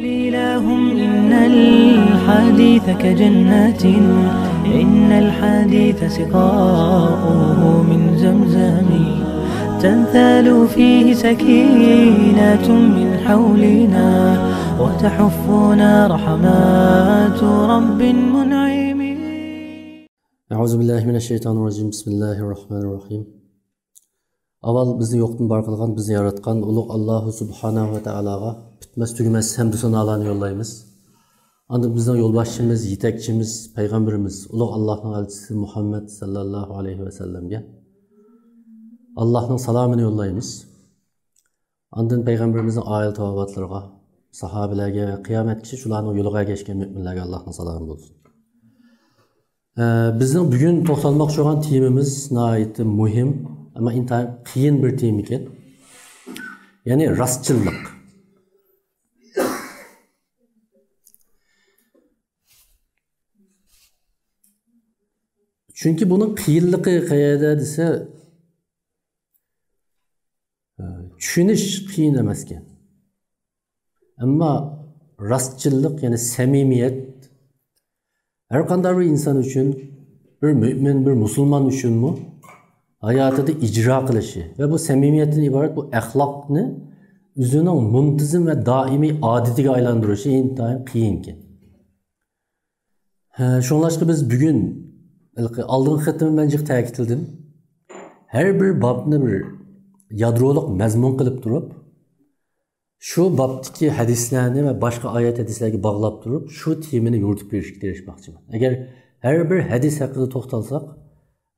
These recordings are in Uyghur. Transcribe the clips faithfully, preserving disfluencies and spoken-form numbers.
إلههم إن الحديث كجنة، إن الحديث سقاؤه من زمزم، تنثال فيه سكينة من حولنا، وتحفنا رحمات رب منعم. أعوذ بالله من الشيطان الرجيم. بسم الله الرحمن الرحيم. ئاۋۋال بىزنى يوقتىن بار قىلغان، بىزنى ياراتقان ئۇلۇغ ئاللاھۇ سۇبھانەھۇ ۋە تائالاغا پۈتمەس تۈگىمەس ھەمدۇ سانالارنى يوللايمىز. ئاندىن بىزنىڭ يولباشچىمىز، يېتەكچىمىز، پەيغەمبىرىمىز، ئۇلۇغ ئاللاھنىڭ ئەلچىسى مۇھەممەد سەللەللاھۇ ئەلەيھى ۋەسەللەمگە ئاللاھنىڭ سالامىنى يوللايمىز. ئاندىن پەيغەمبىرىمىزنىڭ ئائىلە تاۋابىئاتلىرىغا، ساھابىلەرگە ۋە قىيامەتكىچە شۇلارنىڭ يولىغا ئەگەشكەن مۆمىنلەرگە ئاللاھنىڭ سالامى بولسۇن. ئە، بىزنىڭ بۈگۈن توختالماقچى بولغان تېمىمىز ناھايىتى مۇھىم، ئەمما ئىنتايىن قىيىن بىر تېما ئىكەن. يەنى راستچىللىق. چۈنكى بۇنىڭ قىيىنلىقى قەيەردە دېسە، ئە، چۈشىنىش قىيىن ئەمەسكەن. ئەمما راستچىللىق، يەنى سەمىمىيەت ھەر قانداق بىر ئىنسان ئۈچۈن، بىر مۆمىن، بىر مۇسۇلمان ئۈچۈنمۇ ھاياتىدا ئىجرا قىلىشى ۋە بۇ سەمىمىيەتتىن ئىبارەت بۇ ئەخلاقنى ئۆزىنىڭ مۇنتىزىم ۋە دائىمىي ئادىتىگە ئايلاندۇرۇشى ئىنتايىن قىيىنكەن. ھە، شۇڭلاشقا بىز بۈگۈن، ھېلىقى ئالدىنقى قېتىم مەن جىق تەكىتلىدىم، ھەر بىر بابنى بىر يادرولۇق مەزمۇن قىلىپ تۇرۇپ، شۇ بابتىكى ھەدىسلەرنى ۋە باشقا ئايەت ھەدىسلەرگە باغلاپ تۇرۇپ، شۇ تېمىنى يورۇتۇپ بېرىشكە تىرىشماقچىمەن. ئەگەر ھەر بىر ھەدىس ھەققىدە توختالساق،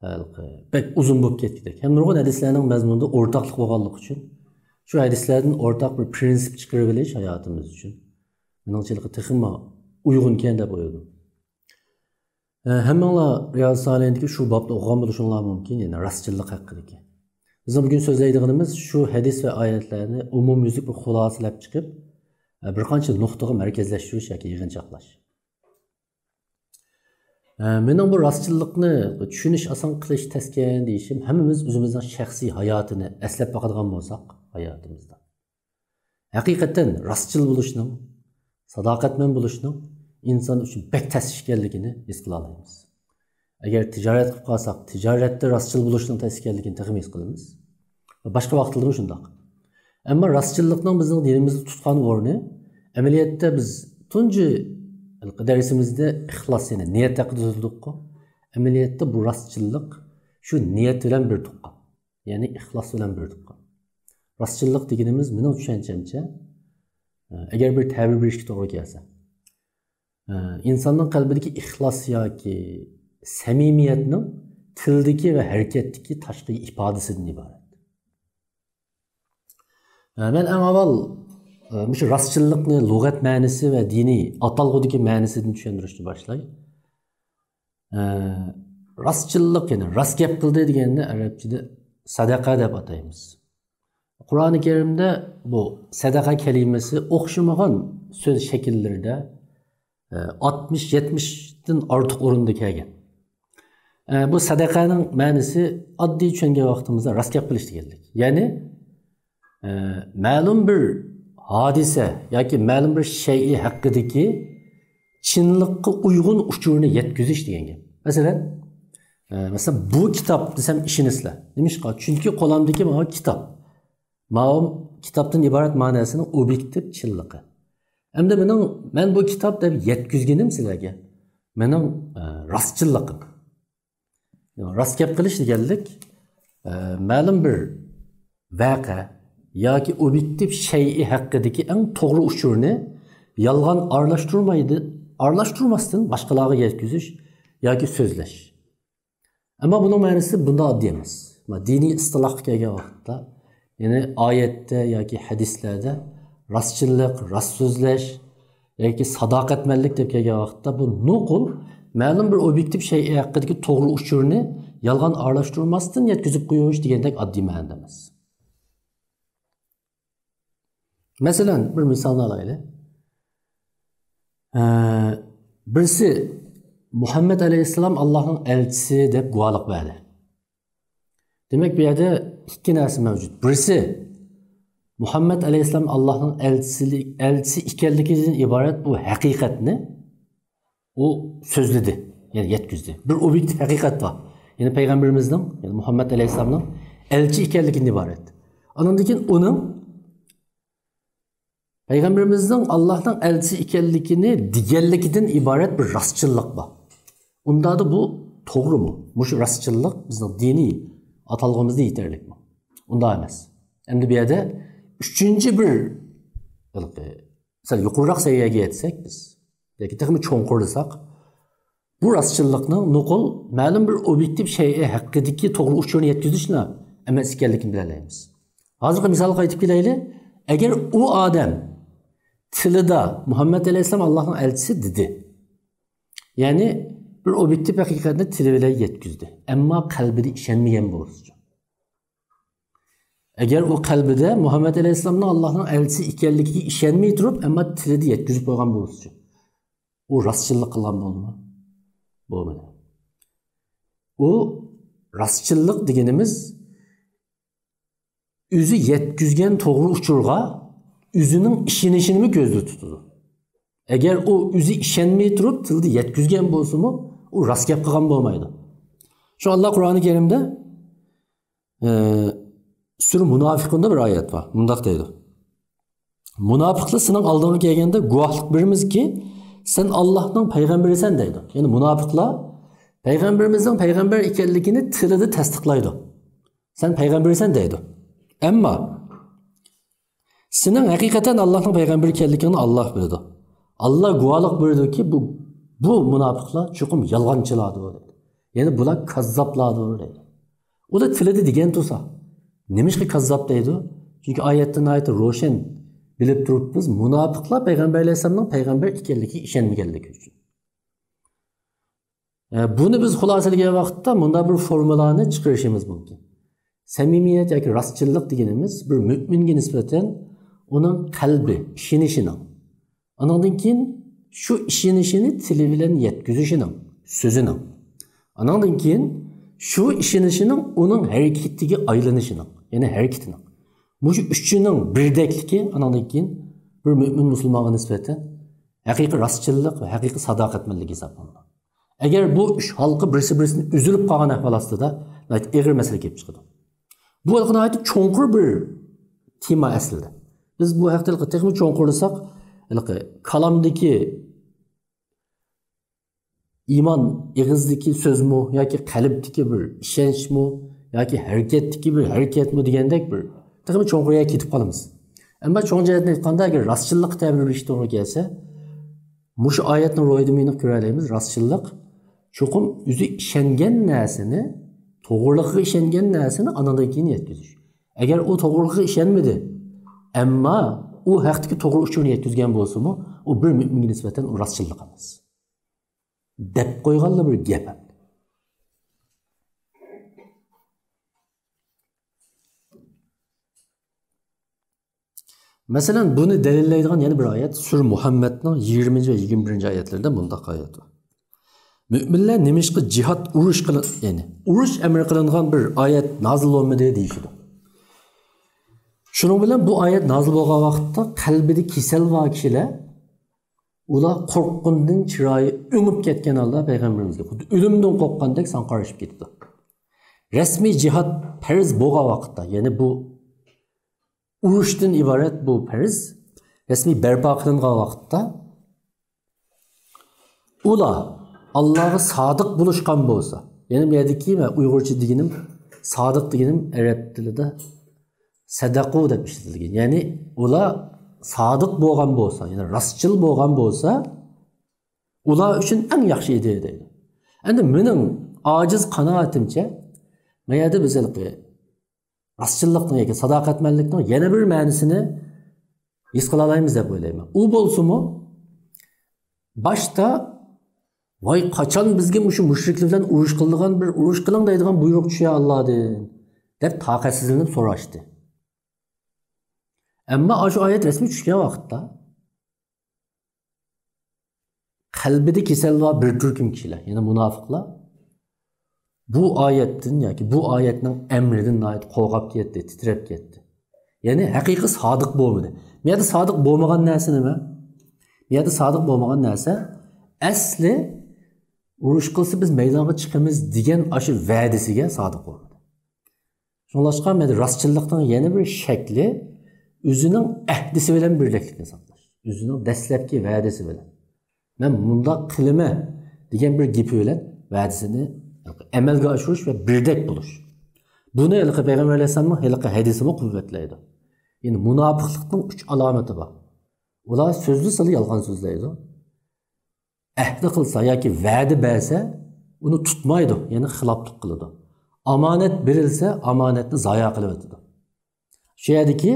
ھېلىقى بەك ئۇزۇن بولۇپ كەتكۈدەك. ھەم نۇرغۇن ھەدىسلەرنىڭ مەزمۇنىدا ئورتاقلىق بولغانلىقى ئۈچۈن، شۇ ھەدىسلەردىن ئورتاق بىر پرىنسىپ چىقىرىۋېلىش ھاياتىمىز ئۈچۈن مېنىڭچە ھېلىقى تېخىمۇ ئۇيغۇنكەن دەپ ئويلىدىم. ئە، ھەممىڭلار رىيازۇ سالىھىندىكى شۇ بابنى ئوقۇغان بولۇشۇڭلار مۇمكىن، يەنى راستچىللىق ھەققىدىكى. بىزنىڭ بۈگۈن سۆزلەيدىغىنىمىز شۇ ھەدىس ۋە ئايەتلەرنى ئومۇميۈزلۈك بىر خۇلاسىلەپ چىقىپ، ئە، بىر قانچە نۇقتىغا مەركەزلەشتۈرۈش ياكى يىغىنچاقلاش. ئە، مېنىڭ بۇ راستچىللىقنى چۈشىنىش ئاسان، قىلىش تەسكەن دېيىشىم، ھەممىمىز ئۆزىمىزنىڭ شەخسىي ھاياتىنى ئەسلەپ باقىدىغان بولساق، ھاياتىمىزدا ھەقىقەتەن راستچىل بولۇشنىڭ، ساداقەتمەن بولۇشنىڭ ئىنسان ئۈچۈن بەك تەس ئىكەنلىكىنى ھېس قىلالايمىز. ئەگەر تىجارەت قىلىپ قالساق، تىجارەتتە راستچىل بولۇشنىڭ تەس ئىكەنلىكىنى تېخىمۇ ھېس قىلىمىز. باشقا ۋاقىتلىرىمۇ شۇنداق. ئەمما راستچىللىقنىڭ بىزنىڭ دىنىمىزدا تۇتقان ئورنى، ئەمەلىيەتتە بىز تۇنجى دەرسىمىزدە ئىخلاس، يەنى نىيەت ھەققىدە سۆزلىدۇققۇ. ئەمەلىيەتتە بۇ راستچىللىق شۇ نىيەت بىلەن بىر تۇغقان. يەنى ئىخلاس بىلەن بىر تۇغقان. راستچىللىق دېگىنىمىز مېنىڭ چۈشەنچەمچە، ئەگەر بىر تەبىر بېرىشكە توغرا كەلسە، ئىنساننىڭ قەلبىدىكى ئىخلاس ياكى سەمىمىيەتنىڭ تىلدىكى ۋە ھەرىكەتتىكى تاشقى ئىپادىسىدىن ئىبارەت. مەن ئەڭ ئاۋۋال مۇشۇ راستچىللىقنى لۇغەت مەنىسى ۋە دىنىي ئاتالغۇدىكى مەنىسىدىن چۈشەندۈرۈشنى باشلاي. ئە، راستچىللىق، يەنى راست گەپ قىلدى دېگەننى ئەرەبچىدە سەدەقە دەپ ئاتايمىز. قۇرئانى كەرىمدە بۇ سەدەقە كەلىمىسى ئوخشىمىغان سۆز شەكىللىرىدە، ئە، ئاتمىش، يەتمىشتىن ئارتۇق ئورۇندا كەلگەن. ئە، بۇ سەدەقەنىڭ مەنىسى ئاددىي چۈشەنگەن ۋاقتىمىزدا راست گەپ قىلىش دېگەنلىك. يەنى ئە، مەلۇم بىر ھادىسە ياكى مەلۇم بىر شەيئى ھەققىدىكى چىنلىققا ئۇيغۇن ئۇچۇرنى يەتكۈزۈش دېگەن گەپ. مەسىلەن، ئە، مەسىلەن، بۇ كىتاب دېسەم ئىشىنىسىلەر. نېمىشقا؟ چۈنكى قولۇمدىكى ماۋۇ كىتاب. ماۋۇ كىتابتىن ئىبارەت ماۋۇ نەرسىنىڭ ئوبيېكتىپ چىنلىقى. ئەمدى مېنىڭ، مەن بۇ كىتاب دەپ يەتكۈزگىنىم سىلەرگە مېنىڭ، ئە، راستچىللىقىم. راست گەپ قىلىش دېگەنلىك، ئە، مەلۇم بىر ۋەقە ياكى ئوبيېكتىپ شەيئى ھەققىدىكى ئەڭ توغرا ئۇچۇرنى يالغان ئارىلاشتۇرمايدۇ، ئارىلاشتۇرماستىن باشقىلارغا يەتكۈزۈش ياكى سۆزلەش. ئەمما بۇنىڭ مەنىسى بۇنداق ئاددىي ئەمەس. دىنىي ئىستىلاھقا كەلگەن ۋاقىتتا، يەنى ئايەتتە ياكى ھەدىسلەردە راستچىللىق، راست سۆزلەش ياكى ساداقەتمەنلىك دەپ كەلگەن ۋاقىتتا، بۇ نوقۇل مەلۇم بىر ئوبيېكتىپ شەيئى ھەققىدىكى توغرا ئۇچۇرنى يالغان ئارىلاشتۇرماستىن يەتكۈزۈپ قويۇش دېگەندەك ئاددىي مەنىدە ئەمەس. مەسىلەن، بىر مىسالنى ئالايلى. ئە، بىرسى مۇھەممەد ئەلەيھىسسالام ئاللاھنىڭ ئەلچىسى دەپ گۇۋاھلىق بەردى. دېمەك، بۇ يەردە ئىككى نەرسە مەۋجۇت. بىرسى، مۇھەممەد ئەلەيھىسسالام ئاللاھنىڭ ئەلچىسى، ئەلچىسى ئىكەنلىكىدىن ئىبارەت بۇ ھەقىقەتنى ئۇ سۆزلىدى، يەنى يەتكۈزدى. بىر ئوبيېكتىپ ھەقىقەت بار. يەنى پەيغەمبىرىمىزنىڭ، يەنى مۇھەممەد ئەلەيھىسسالامنىڭ ئەلچى ئىكەنلىكىدىن ئىبارەت. ئاندىن كېيىن ئۇنىڭ پەيغەمبىرىمىزنىڭ ئاللاھنىڭ ئەلچىسى ئىكەنلىكىنى دېگەنلىكىدىن ئىبارەت بىر راستچىللىق بار. ئۇنداقتا بۇ توغرىمۇ؟ مۇشۇ راستچىللىق بىزنىڭ دىنىي ئاتالغۇمىزدا يېتەرلىكمۇ؟ ئۇنداق ئەمەس. ئەمدى بۇ يەردە ئۈچىنچى بىر، ھېلىقى، سەل يۇقىرىراق سەۋىيەگە يەتسەك بىز، ياكى تېخىمۇ چوڭقۇرلىساق، بۇ راستچىللىقنىڭ نوقۇل مەلۇم بىر ئوبيېكتىپ شەيئى ھەققىدىكى توغرا ئۇچۇرنى يەتكۈزۈشلا ئەمەس ئىكەنلىكىنى بىلەلەيمىز. ھازىرقى مىسالغا قايتىپ كېلەيلى. ئەگەر ئۇ ئادەم تىلىدا مۇھەممەد ئەلەيھىسسالام ئاللاھنىڭ ئەلچىسى دېدى، يەنى بىر ئوبيېكتىپ ھەقىقەتنى تىلى بىلەن يەتكۈزدى، ئەمما قەلبىدە ئىشەنمىگەن بولسىچۇ؟ ئەگەر ئۇ قەلبىدە مۇھەممەد ئەلەيھىسسالامنىڭ ئاللاھنىڭ ئەلچىسى ئىكەنلىكىگە ئىشەنمەي تۇرۇپ، ئەمما تىلىدا يەتكۈزۈپ قويغان بولسىچۇ؟ ئۇ راستچىللىق قىلغان بولدىمۇ؟ بولمىدى. ئۇ راستچىللىق دېگىنىمىز ئۆزى يەتكۈزگەن توغرا ئۇچۇرغا ئۆزىنىڭ ئىشىنىشىنىمۇ كۆزدە تۇتىدۇ. ئەگەر ئۇ ئۆزى ئىشەنمەي تۇرۇپ تىلدا يەتكۈزگەن بولسىمۇ، ئۇ راست گەپ قىلغان بولمايدۇ. شۇ ئاللا قۇرئانى كەرىمدە، ئە، سۈرە مۇنافىقۇندا بىر ئايەت بار. مۇنداق دەيدۇ. مۇناپىقلار سېنىڭ ئالدىڭغا كەلگەندە گۇۋاھلىق بېرىمىزكى، سەن ئاللاھنىڭ پەيغەمبىرىسەن دەيدۇ. يەنى مۇناپىقلار پەيغەمبىرىمىزنىڭ پەيغەمبەر ئىكەنلىكىنى تىلىدا تەستىقلايدۇ. سەن پەيغەمبەرسەن دەيدۇ. ئەمما سېنىڭ ھەقىقەتەن ئاللاھنىڭ پەيغەمبىرى ئىكەنلىكىڭنى ئاللاھ بىلىدۇ. ئاللاھ گۇۋاھلىق بېرىدۇكى، بۇ، بۇ مۇناپىقلار چوقۇم يالغانچىلاردۇر دەيدۇ. يەنى بۇلار كاززاپلاردۇر دەيدۇ. ئۇلار تىلىدا دېگەن تۇرسا، نېمىشقا كاززاپ دەيدۇ؟ چۈنكى ئايەتتىن ناھايىتى روشەن بىلىپ تۇرۇپمىز، مۇناپىقلار پەيغەمبەر ئەلەيھىسسالامنىڭ پەيغەمبەر ئىكەنلىكىگە ئىشەنمىگەنلىكى ئۈچۈن. ئە، بۇنى بىز خۇلاسىلىگەن ۋاقىتتا مۇنداق بىر فورمۇلانى چىقىرىشىمىز مۇمكىن. سەمىمىيەت ياكى راستچىللىق دېگىنىمىز بىر مۆمىنگە نىسبەتەن ئۇنىڭ قەلبى، ئىشىنىشىنىڭ، ئانىڭدىن كېيىن شۇ ئىشىنىشىنى تىلى بىلەن يەتكۈزۈشىنىڭ، سۆزىنىڭ، ئانىڭدىن كېيىن شۇ ئىشىنىشىنىڭ ئۇنىڭ ھەرىكىتىگە ئايلىنىشىنىڭ، يەنى ھەرىكىتىنىڭ، مۇشۇ ئۈچىنىڭ بىردەكلىكى ئانىڭدىن كېيىن بىر مۆمىن مۇسۇلمانغا نىسبەتەن ھەقىقىي راستچىللىق ۋە ھەقىقىي ساداقەتمەنلىك ھېسابلىنىدۇ. ئەگەر بۇ ئۈچ ھالقا بىرسى بىرسىدىن ئۈزۈلۈپ قالغان ئەھۋال ئاستىدا ناھايىتى ئېغىر مەسىلە كېلىپ چىقىدۇ. بۇ ھېلىقى ناھايىتى چوڭقۇر بىر تېما ئەسلىدە. بىز بۇ ھەقتە ھېلىقى تېخىمۇ چوڭقۇرلىساق، ھېلىقى كالامدىكى ئىمان ئېغىزدىكى سۆزمۇ ياكى قەلبتىكى بىر ئىشەنچمۇ ياكى ھەرىكەتتىكى بىر ھەرىكەتمۇ دېگەندەك بىر تېخىمۇ چوڭقۇر يەرگە كېتىپ قالىمىز. ئەمما چوڭ جەھەتتىن ئېيتقاندا، ئەگەر راستچىللىققا تەبىر بېرىش توغرا كەلسە، مۇشۇ ئايەتنىڭ روھىدا مېنى كۆرەلەيمىز. راستچىللىق چوقۇم ئۆزى ئىشەنگەن نەرسىنى توغرىلىقىغا ئىشەنگەن نەرسىنى ئانىڭدىن كېيىن يەتكۈزۈش. ئەگەر ئۇ توغرىلىقىغا ئىشەنمىدى، ئەمما ئۇ ھەقتىكى توغرا ئۇچۇرنى يەتكۈزگەن بولسىمۇ، ئۇ بىر مۆمىنگە نىسبەتەن ئۇ راستچىللىق ئەمەس. دەپ قويغانلا بىر گەپ. مەسىلەن، بۇنى دەلىللەيدىغان يەنە بىر ئايەت، سۈرە مۇھەممەدنىڭ يىگىرمىنچى ۋە يىگىرمە بىرىنچى ئايەتلىرىدە مۇنداق ئايەت بار. مۆمىنلەر نېمىشقا جىھاد، ئۇرۇش قىلىن-، يەنى ئۇرۇش ئەمر قىلىنغان بىر ئايەت نازىل بولمىدى دېيىشىدۇ. شۇنىڭ بىلەن بۇ ئايەت نازىل بولغان ۋاقىتتا قەلبىدە كېسەل بار كىشىلەر، ئۇلار قورققىنىدىن چىرايى ئۆڭۈپ كەتكەن ھالدا پەيغەمبىرىمىزگە خۇددى ئۆلۈمدىن قورققاندەك ساڭقارىشىپ كېتىدۇ. رەسمىي جىھاد پەرز بولغان ۋاقىتتا، يەنى بۇ ئۇرۇشتىن ئىبارەت بۇ پەرز رەسمىي بەرپا قىلىنغان ۋاقىتتا، ئۇلار ئاللاغا سادىق بولۇشقان بولسا، يەنى بۇ يەردىكى مەن ئۇيغۇرچە دېگىنىم، سادىق دېگىنىم ئەرەب تىلىدا سەدەقۇ دەپ ئىشلىتىلگەن. يەنى ئۇلار سادىق بولغان بولسا، يەنى راستچىل بولغان بولسا، ئۇلار ئۈچۈن ئەڭ ياخشى ئىدى دەيدۇ. ئەمدى مېنىڭ ئاجىز قانائىتىمچە، ما يەردە بىز ھېلىقى راستچىللىقنىڭ ياكى ساداقەتمەنلىكنىڭ يەنە بىر مەنىسىنى ھېس قىلالايمىز دەپ ئويلايمەن. ئۇ بولسىمۇ، باشتا، ۋاي، قاچان بىزگە مۇشۇ مۇشرىكلار بىلەن ئۇرۇش قىلىدىغان بىر ئۇرۇش قىلىڭ دەيدىغان بۇيرۇق چۈشە ئاللادىن، دەپ تاقەتسىزلىنىپ سوراشتى. ئەمما ئاشۇ ئايەت رەسمىي چۈشكەن ۋاقىتتا، قەلبىدە كېسەل بار بىر تۈركۈم كىشىلەر، يەنى مۇناپىقلار، بۇ ئايەتتىن ياكى بۇ ئايەتنىڭ ئەمرىدىن ناھايىتى قورقۇپ كەتتى، تىترەپ كەتتى. يەنى ھەقىقىي سادىق بولمىدى. بۇ يەردە سادىق بولمىغان نەرسە نېمە؟ بۇ يەردە سادىق بولمىغان نەرسە ئەسلى ئۇرۇش قىلسا بىز مەيدانغا چىقىمىز دېگەن ئاشۇ ۋەدىسىگە سادىق بولمىدى. شۇڭلاشقا مەن راستچىللىقنىڭ يەنە بىر شەكلى ئۆزىنىڭ ئەھدىسى بىلەن بىردەكلىكنى ساقلاش. ئۆزىنىڭ دەسلەپكى ۋەدىسى بىلەن، مەن مۇنداق قىلىمەن دېگەن بىر گېپى بىلەن ۋەدىسىنى ئەمەلگە ئاشۇرۇش ۋە بىردەك بولۇش. بۇنى ھېلىقى پەيغەمبەر ئەلەيھىسسالامنىڭ ھېلىقى ھەدىسىمۇ قۇۋۋەتلەيدۇ. يەنى مۇناپىقلىقنىڭ ئۈچ ئالامىتى بار. ئۇلار سۆزلىسىلا يالغان سۆزلەيدۇ. ئەھدى قىلسا ياكى ۋەدە بەرسە، ئۇنى تۇتمايدۇ، يەنى خىلاپلىق قىلىدۇ. ئامانەت بېرىلسە، ئامانەتنى زايا قىلىۋېتىدۇ. شۇ يەردىكى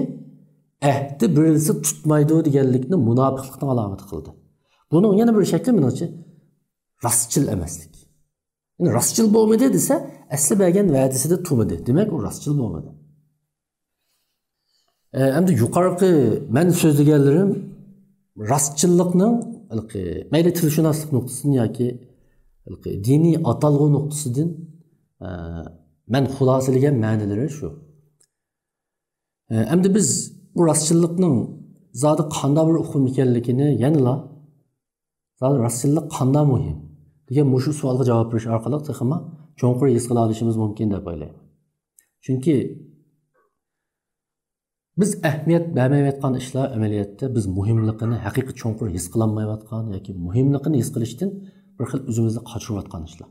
ئەھدى بېرىلسە تۇتمايدۇ دېگەنلىكنى مۇناپىقلىقنىڭ ئالامىتى قىلدى. بۇنىڭ يەنە بىر شەكلى، مېنىڭچە، راستچىل ئەمەسلىك. يەنى راستچىل بولمىدى دېسە، ئەسلى بەرگەن ۋەدىسىدە تۇرمىدى. دېمەك، ئۇ راستچىل بولمىدى. ئە، ئەمدى يۇقىرىقى مەن سۆزلىگەنلىرىم راستچىللىقنىڭ ھېلىقى مەيلى تىلشۇناسلىق نۇقتىسىدىن ياكى ھېلىقى دىنىي ئاتالغۇ نۇقتىسىدىن، ئە، مەن خۇلاسىلىگەن مەنىلىرى شۇ. ئە، ئەمدى بىز بۇ راستچىللىقنىڭ زادى قانداق بىر ئۇقۇم ئىكەنلىكىنى يەنىلا زادى راستچىللىق قانداق مۇھىم دېگەن مۇشۇ سوئالغا جاۋاب بېرىش ئارقىلىق تېخىمۇ چوڭقۇر ھېس قىلالىشىمىز مۇمكىن دەپ ئويلايمەن. چۈنكى بىز ئەھمىيەت بەرمەيۋاتقان ئىشلار ئەمەلىيەتتە بىز مۇھىملىقىنى ھەقىقىي چوڭقۇر ھېس قىلالمايۋاتقان ياكى مۇھىملىقىنى ھېس قىلىشتىن بىر خىل ئۆزىمىزنى قاچۇرۇۋاتقان ئىشلار.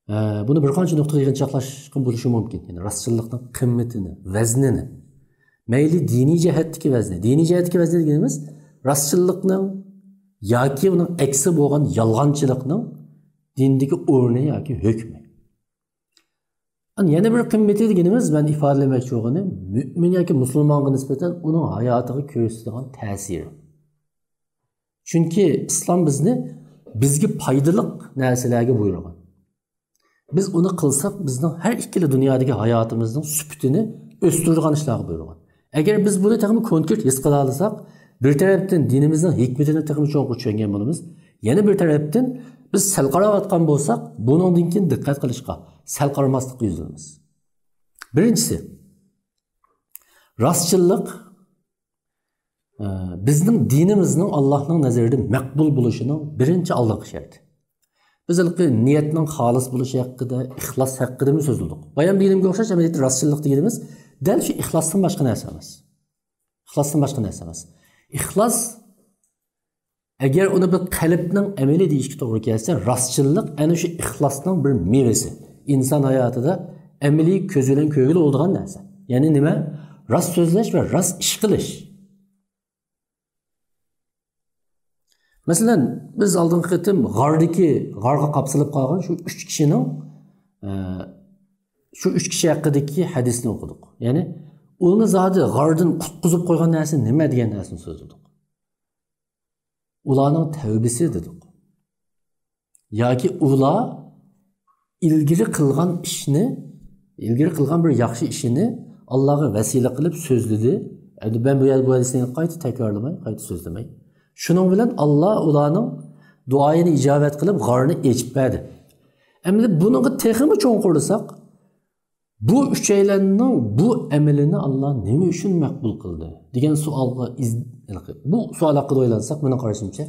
ئە، بۇنى بىر قانچە نۇقتىغا يىغىنچاقلاشقا بولۇشى مۇمكىن. يەنى راستچىللىقنىڭ قىممىتىنى، ۋەزنىنى. مەيلى دىنىي جەھەتتىكى ۋەزنى. دىنىي جەھەتتىكى ۋەزنى دېگىنىمىز راستچىللىقنىڭ ياكى ئۇنىڭ ئەكسى بولغان يالغانچىلىقنىڭ دىندىكى ئورنى ياكى ھۆكمى. ئەنە يەنە بىر قىممىتى دېگىنىمىز، مەن ئىپادىلىمەكچى بولغىنى، مۆمىن ياكى مۇسۇلمانغا نىسبەتەن ئۇنىڭ ھاياتىغا كۆرسىتىدىغان تەسىرى. چۈنكى ئىسلام بىزنى بىزگە پايدىلىق نەرسىلەرگە بۇيرۇغان. بىز ئۇنى قىلساق، بىزنىڭ ھەر ئىككىلا دۇنيادىكى ھاياتىمىزنىڭ سۈپىتىنى ئۆستۈرىدىغان ئىشلارغا بۇيرۇغان. ئەگەر بىز بۇنى تېخىمۇ كونكرېت ھېس قىلالىساق، بىر تەرەپتىن دىنىمىزنىڭ ھېكمىتىنى تېخىمۇ چوڭقۇر چۈشەنگەن بولىمىز. يەنە بىر تەرەپتىن بىز سەل قاراۋاتقان بولساق، بۇنىڭدىن كېيىن دىققەت قىلىشقا، سەل قارىماسلىققا يۈزلىنىمىز. بىرىنچىسى، راستچىللىق، ئە، بىزنىڭ دىنىمىزنىڭ ئاللاھنىڭ نەزىرىدە مەقبۇل بولۇشىنىڭ بىرىنچى ئالدىنقى شەرتى. بىز ھېلىقى نىيەتنىڭ خالىس بولۇشى ھەققىدە، ئىخلاس ھەققىدىمۇ سۆزلىدۇق. بايام دېگىنىمگە ئوخشاش، ئەمەلىيەتتە راستچىللىق دېگىنىمىز دەل شۇ ئىخلاستىن باشقا نەرسە ئەمەس. ئىخلاستىن باشقا نەرسە ئەمەس. ئىخلاس، ئەگەر ئۇنى بىر قەلبنىڭ ئەمىلى دېيىشكە توغرا كەلسە، راستچىللىق ئەنە شۇ ئىخلاسنىڭ بىر مېۋىسى. ئىنسان ھاياتىدا ئەمەلىي كۆز بىلەن كۆرگىلى بولىدىغان نەرسە. يەنى نېمە؟ راست سۆزلەش ۋە راست ئىش قىلىش. مەسىلەن، بىز ئالدىنقى قېتىم غاردىكى، غارغا قاپسىلىپ قالغان شۇ ئۈچ كىشىنىڭ، ئە، شۇ ئۈچ كىشى ھەققىدىكى ھەدىسنى ئوقۇدۇق. يەنى ئۇنى زادى غاردىن قۇتقۇزۇپ قويغان نەرسە نېمە دېگەن نەرسىنى سۆزلىدۇق. ئۇلارنىڭ تەۋبىسى دېدۇق. ياكى ئۇلار ئىلگىرى قىلغان ئىشنى، ئىلگىرى قىلغان بىر ياخشى ئىشىنى ئاللاغا ۋەسىلە قىلىپ سۆزلىدى. ئەمدى مەن بۇ يەردە بۇ ھەدىسنى قايتا تەكرارلىماي، قايتا سۆزلىمەي. شۇنىڭ بىلەن ئاللا ئۇلارنىڭ دۇئايىنى ئىجابەت قىلىپ، غارنى ئېچىپ بەردى. ئەمدى بۇنىڭغا تېخىمۇ چوڭقۇرلىساق، بۇ ئۈچەيلەننىڭ بۇ ئەمىلىنى ئاللا نېمە ئۈچۈن مەقبۇل قىلدى دېگەن سوئالغا ئىز-، بۇ سوئال ھەققىدە ئويلانساق، مېنىڭ قارىشىمچە،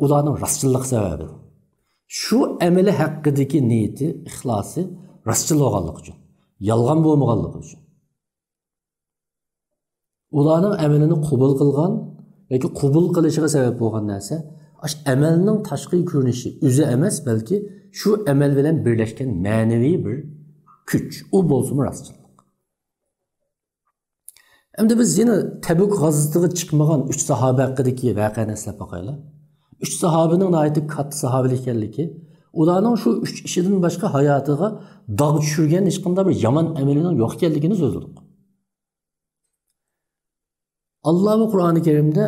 ئۇلارنىڭ راستچىللىقى سەۋەبىدىن. شۇ ئەمىلى ھەققىدىكى نىيىتى، ئىخلاسى راستچىل بولغانلىقى ئۈچۈن، يالغان بولمىغانلىقى ئۈچۈن. ئۇلارنىڭ ئەمىلىنى قوبۇل قىلغان ياكى قوبۇل قىلىشىغا سەۋەب بولغان نەرسە، ئاشۇ ئەمەلنىڭ تاشقى كۆرۈنۈشى ئۆزى ئەمەس، بەلكى شۇ ئەمەل بىلەن بىرلەشكەن مەنىۋى بىر كۈچ. ئۇ بولسىمۇ راستچىللىق. ئەمدى بىز يەنە تەبۈك غازىتىغا چىقمىغان ئۈچ ساھابە ھەققىدىكى ۋەقەنى ئەسلەپ باقايلى. ئۈچ ساھابىنىڭ ناھايىتى كاتتا ساھابىلىك ئىكەنلىكى، ئۇلارنىڭ شۇ ئۈچ ئىشىدىن باشقا ھاياتىغا داغ چۈشۈرگەن ھېچقانداق بىر يامان ئەمىلىنىڭ يوق ئىكەنلىكىنى سۆزلىدۇق. ئاللا بۇ قۇرئانى كەرىمدە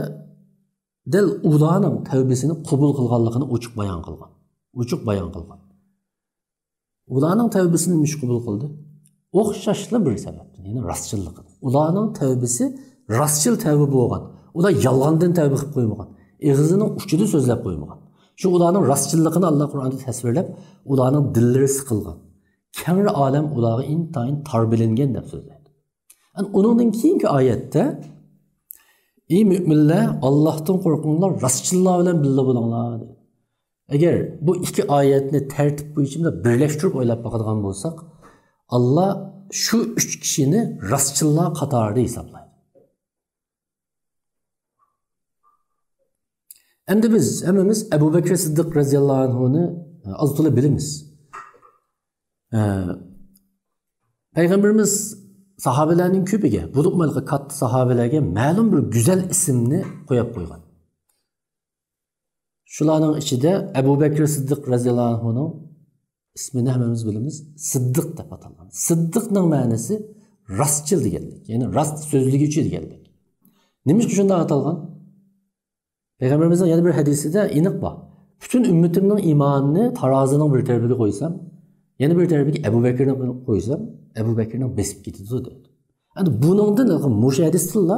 دەل ئۇلارنىڭ تەۋبىسىنى قوبۇل قىلغانلىقىنى ئوچۇق بايان قىلغان. ئوچۇق بايان قىلغان. ئۇلارنىڭ تەۋبىسىنى نېمە ئۈچۈن قوبۇل قىلدى؟ ئوخشاشلا بىر سەۋەبتىن، يەنى راستچىللىقىدىن. ئۇلارنىڭ تەۋبىسى راستچىل تەۋبە بولغان. ئۇلار يالغاندىن تەۋبە قىلىپ قويمىغان. ئېغىزىنىڭ ئۇچىدا سۆزلەپ قويمىغان. شۇ ئۇلارنىڭ راستچىللىقىنى ئاللا قۇرئاندا تەسۋىرلەپ، ئۇلارنىڭ دىللىرى سىقىلغان. كەڭرى ئالەم ئۇلارغا ئىنتايىن تار بىلىنگەن دەپ سۆزلەيدۇ. ئۇنىڭدىن كېيىنكى ئايەتتە، ئى مۆمىنلەر، ئاللاھتىن قورقۇڭلار، راستچىللار بىلەن بىللە بولۇڭلار، دەيدۇ. ئەگەر بۇ ئىككى ئايەتنى تەرتىپ بويىچە بىرلەشتۈرۈپ ئويلاپ باقىدىغان بولساق، ئاللا شۇ ئۈچ كىشىنى راستچىللار قاتارىدا ھېسابلايدۇ. ئەمدى بىز ھەممىمىز ئەبۇ بەكرى سىددىق رەزىياللاھۇ ئەنھۇنى ئاز تولا بىلىمىز. ئە، پەيغەمبىرىمىز ساھابىلەرنىڭ كۆپىگە، بولۇپمۇ ھېلىقى كاتتا ساھابىلەرگە مەلۇم بىر گۈزەل ئىسىمنى قويۇپ قويغان. شۇلارنىڭ ئىچىدە ئەبۇ بەكرى سىددىق رەزىياللاھۇ ئەنھۇنىڭ ئىسمىنى ھەممىمىز بىلىمىز، سىددىق دەپ ئاتالغان. سىددىقنىڭ مەنىسى راستچىل دېگەنلىك، يەنى راست سۆزلىگۈچى دېگەنلىك. نېمىشقا شۇنداق ئاتالغان؟ پەيغەمبىرىمىزنىڭ يەنە بىر ھەدىسىدە ئېنىق بار. پۈتۈن ئۈممىتىمنىڭ ئىمانىنى تارازىنىڭ بىر تەرىپىگە قويسام، يەنە بىر تەرىپىگە ئەبۇ بەكرىنى قويسام، ئەبۇ بەكرىنىڭ بېسىپ كېتىدۇ، دەيدۇ. ئەمدى بۇنىڭدىن، مۇشۇ ھەدىستىنلا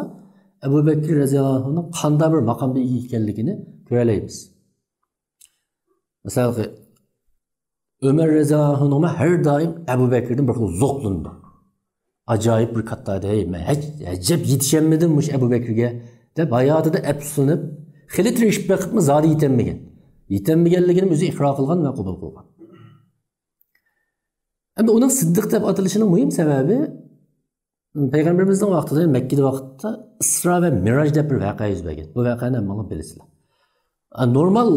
ئەبۇ بەكرى رەزىياللاھۇ ئەنھۇنىڭ قانداق بىر ماقامغا ئىگە ئىكەنلىكىنى كۆرەلەيمىز. مىسالغا، ئۆمەر رەزىياللاھۇ ئەنھۇمۇ ھەر دائىم ئەبۇ بەكرىدىن بىر خىل زوقلىنىدۇ. ئاجايىپ بىر كاتتا ئىدى، ھەي، مەن ھەج-، ئەجەب يېتىشەلمىدىم مۇشۇ ئەبۇ بەكرىگە، دەپ ھاياتىدا ئەپسۇسلىنىپ، خېلى تىرىشىپ بېقىپمۇ زادى يېتەلمىگەن. يېتەلمىگەنلىكىنى ئۆزى ئىقرار قىلغان ۋە قوبۇل قىلغان. ئەمدى ئۇنىڭ سىددىق دەپ ئاتىلىشىنىڭ مۇھىم سەۋەبى، پەيغەمبىرىمىزنىڭ ۋاقتىدا، مەككىدە ۋاقىتتا ئىسرا ۋە مىراج دەپ بىر ۋەقە يۈز بەرگەن. بۇ ۋەقەنى ھەممىڭلار بىلىسىلەر. ئە، نورمال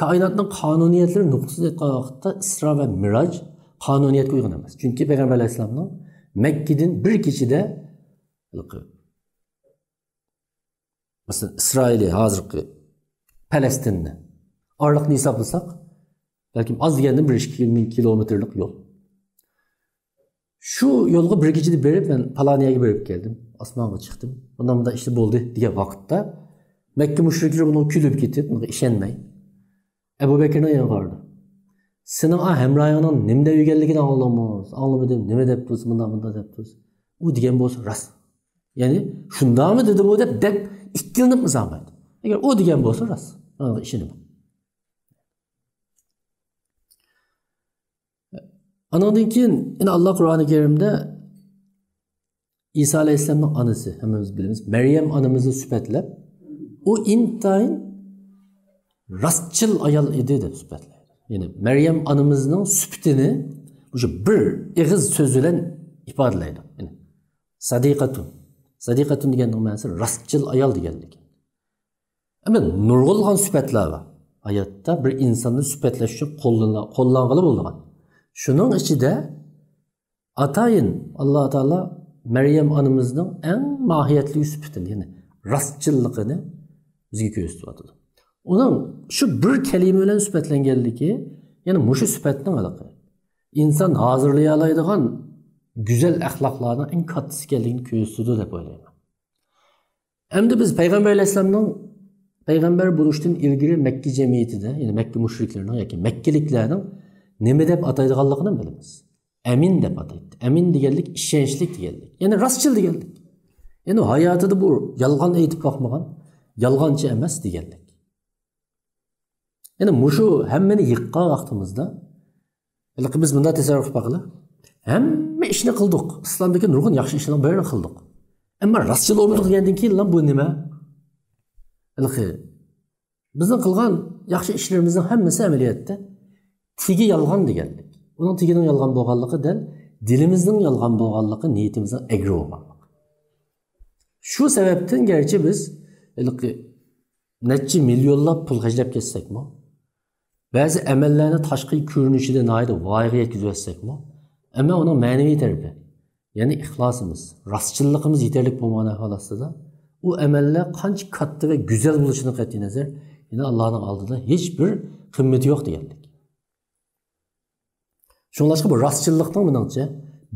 كائىناتنىڭ قانۇنىيەتلىرى نۇقتىسىدىن ئېيتقان ۋاقىتتا ئىسرا ۋە مىراج قانۇنىيەتكە ئۇيغۇن ئەمەس. چۈنكى پەيغەمبەر ئەلەيھىسسالامنىڭ مەككىدىن بىر كېچىدە، مەسىلەن، ئىسرائىلى ھازىرقى پەلەستىننى ئارىلىقنى ھېسابلىساق، بەلكىم ئاز دېگەندىن بىر ئىككى مىڭ كىلومېتىرلىق يول. شۇ يولغا بىر كېچىدە بېرىپ، مەن پالان يەرگە بېرىپ كەلدىم، ئاسمانغا چىقتىم، مۇنداق مۇنداق ئىشلار بولدى دېگەن ۋاقىتتا، مەككە مۇشرىكلىرى بۇنىڭغا كۈلۈپ كېتىپ، بۇنىڭغا ئىشەنمەي، ئەبۇ بەكرىنىڭ يېنىغا بارىدۇ. سېنىڭ ئا ھەمراھىڭنىڭ نېمە دەپ يۈرگەنلىكىنى ئاڭلىدىڭمۇ؟ ئاڭلىمىدىم، نېمە دەپ تۇرسا، مۇنداق مۇنداق دەپ تۇرسا. ئۇ دېگەن بولسا راست. يەنى شۇنداقمۇ دېدى بۇ دەپ، دەپ ئىككىلىنىپمۇ سالمايدۇ. ئەگەر ئۇ دېگەن بولسا راست. ئانىڭغا ئىشىنىمەن. ئانىڭدىن كېيىن يەنە ئاللا قۇرئانى كەرىمدە ئىسا ئەلەيھىسسالامنىڭ ئانىسى، ھەممىمىز بىلىمىز، مەريەم ئانىمىزنى سۈپەتلەپ، ئۇ ئىنتايىن راستچىل ئايال ئىدى دەپ سۈپەتلەيدۇ. يەنى مەريەم ئانىمىزنىڭ سۈپىتىنى مۇشۇ بىر ئېغىز سۆز بىلەن ئىپادىلەيدۇ. يەنى سەدىقەتۇن. سەدىقەتۇن دېگەننىڭ مەنىسى راستچىل ئايال دېگەنلىك. ئەمما نۇرغۇنلىغان سۈپەتلەر بار. ھاياتتا بىر ئىنساننى سۈپەتلەش ئۈچۈن قوللىنا-، قوللانغىلى بولىدىغان. شۇنىڭ ئىچىدە ئاتايىن ئاللا تائالا مەريەم ئانىمىزنىڭ ئەڭ ماھىيەتلىك سۈپىتىنى، يەنى راستچىللىقىنى بىزگە كۆرسىتىۋاتىدۇ. ئۇنىڭ شۇ بىر كەلىمە بىلەن سۈپەتلەنگەنلىكى، يەنى مۇشۇ سۈپەتنىڭ ھېلىقى ئىنسان ھازىرلىيالايدىغان گۈزەل ئەخلاقلارنىڭ ئەڭ كاتتىسى ئىكەنلىكىنى كۆرسىتىدۇ دەپ ئويلايمەن. ئەمدى بىز پەيغەمبەر ئەلەيھىسسالامنىڭ، پەيغەمبەر بولۇشتىن ئىلگىرى مەككە جەمئىيىتىدە، يەنى مەككە مۇشرىكلىرىنىڭ ياكى مەككىلىكلەرنىڭ نېمە دەپ ئاتايدىغانلىقىنى بىلىمىز. ئەمىن دەپ ئاتايتتى. ئەمىن دېگەنلىك ئىشەنچلىك دېگەنلىك. يەنى راستچىل دېگەنلىك. يەنى ھاياتىدا بۇ يالغان ئېيتىپ باقمىغان، يالغانچى ئەمەس دېگەنلىك. يەنى مۇشۇ ھەممىنى يىغقان ۋاقتىمىزدا، ھېلىقى بىز مۇنداق تەسەۋۋۇر قىلىپ باقىلى. ھەممە ئىشنى قىلدۇق. ئىسلامدىكى نۇرغۇن ياخشى ئىشلارنىڭ بارىنى قىلدۇق. ئەمما راستچىل بولمىدۇق دېگەندىن كېيىن بۇ نېمە؟ ھېلىقى بىزنىڭ قىلغان ياخشى ئىشلىرىمىزنىڭ ھەممىسى ئەمەلىيەتتە تېگى يالغان دېگەنلىك. ئۇنىڭ تېگىنىڭ يالغان بولغانلىقى دەل دىلىمىزنىڭ يالغان بولغانلىقى، نىيىتىمىزنىڭ ئەگرى بولغانلىقى. شۇ سەۋەبتىن گەرچە بىز ھېلىقى نەچچە مىليونلاپ پۇل خەجلەپ كەتسەكمۇ، بەزى ئەمەللەرنى تاشقى كۆرۈنۈشىدە ناھايىتى ۋايىغا يەتكۈزۈۋەتسەكمۇ، ئەمما ئۇنىڭ مەنىۋى تەرىپى، يەنى ئىخلاسىمىز، راستچىللىقىمىز يېتەرلىك بولمىغان ئەھۋال ئاستىدا، ئۇ ئەمەللەر قانچە كاتتا ۋە گۈزەل بولۇشىدىن قەتئىينەزەر، يەنە ئاللانىڭ ئالدىدا ھېچ بىر قىممىتى يوق دېگەنلىك. شۇڭلاشقا بۇ راستچىللىقنىڭ، مېنىڭچە،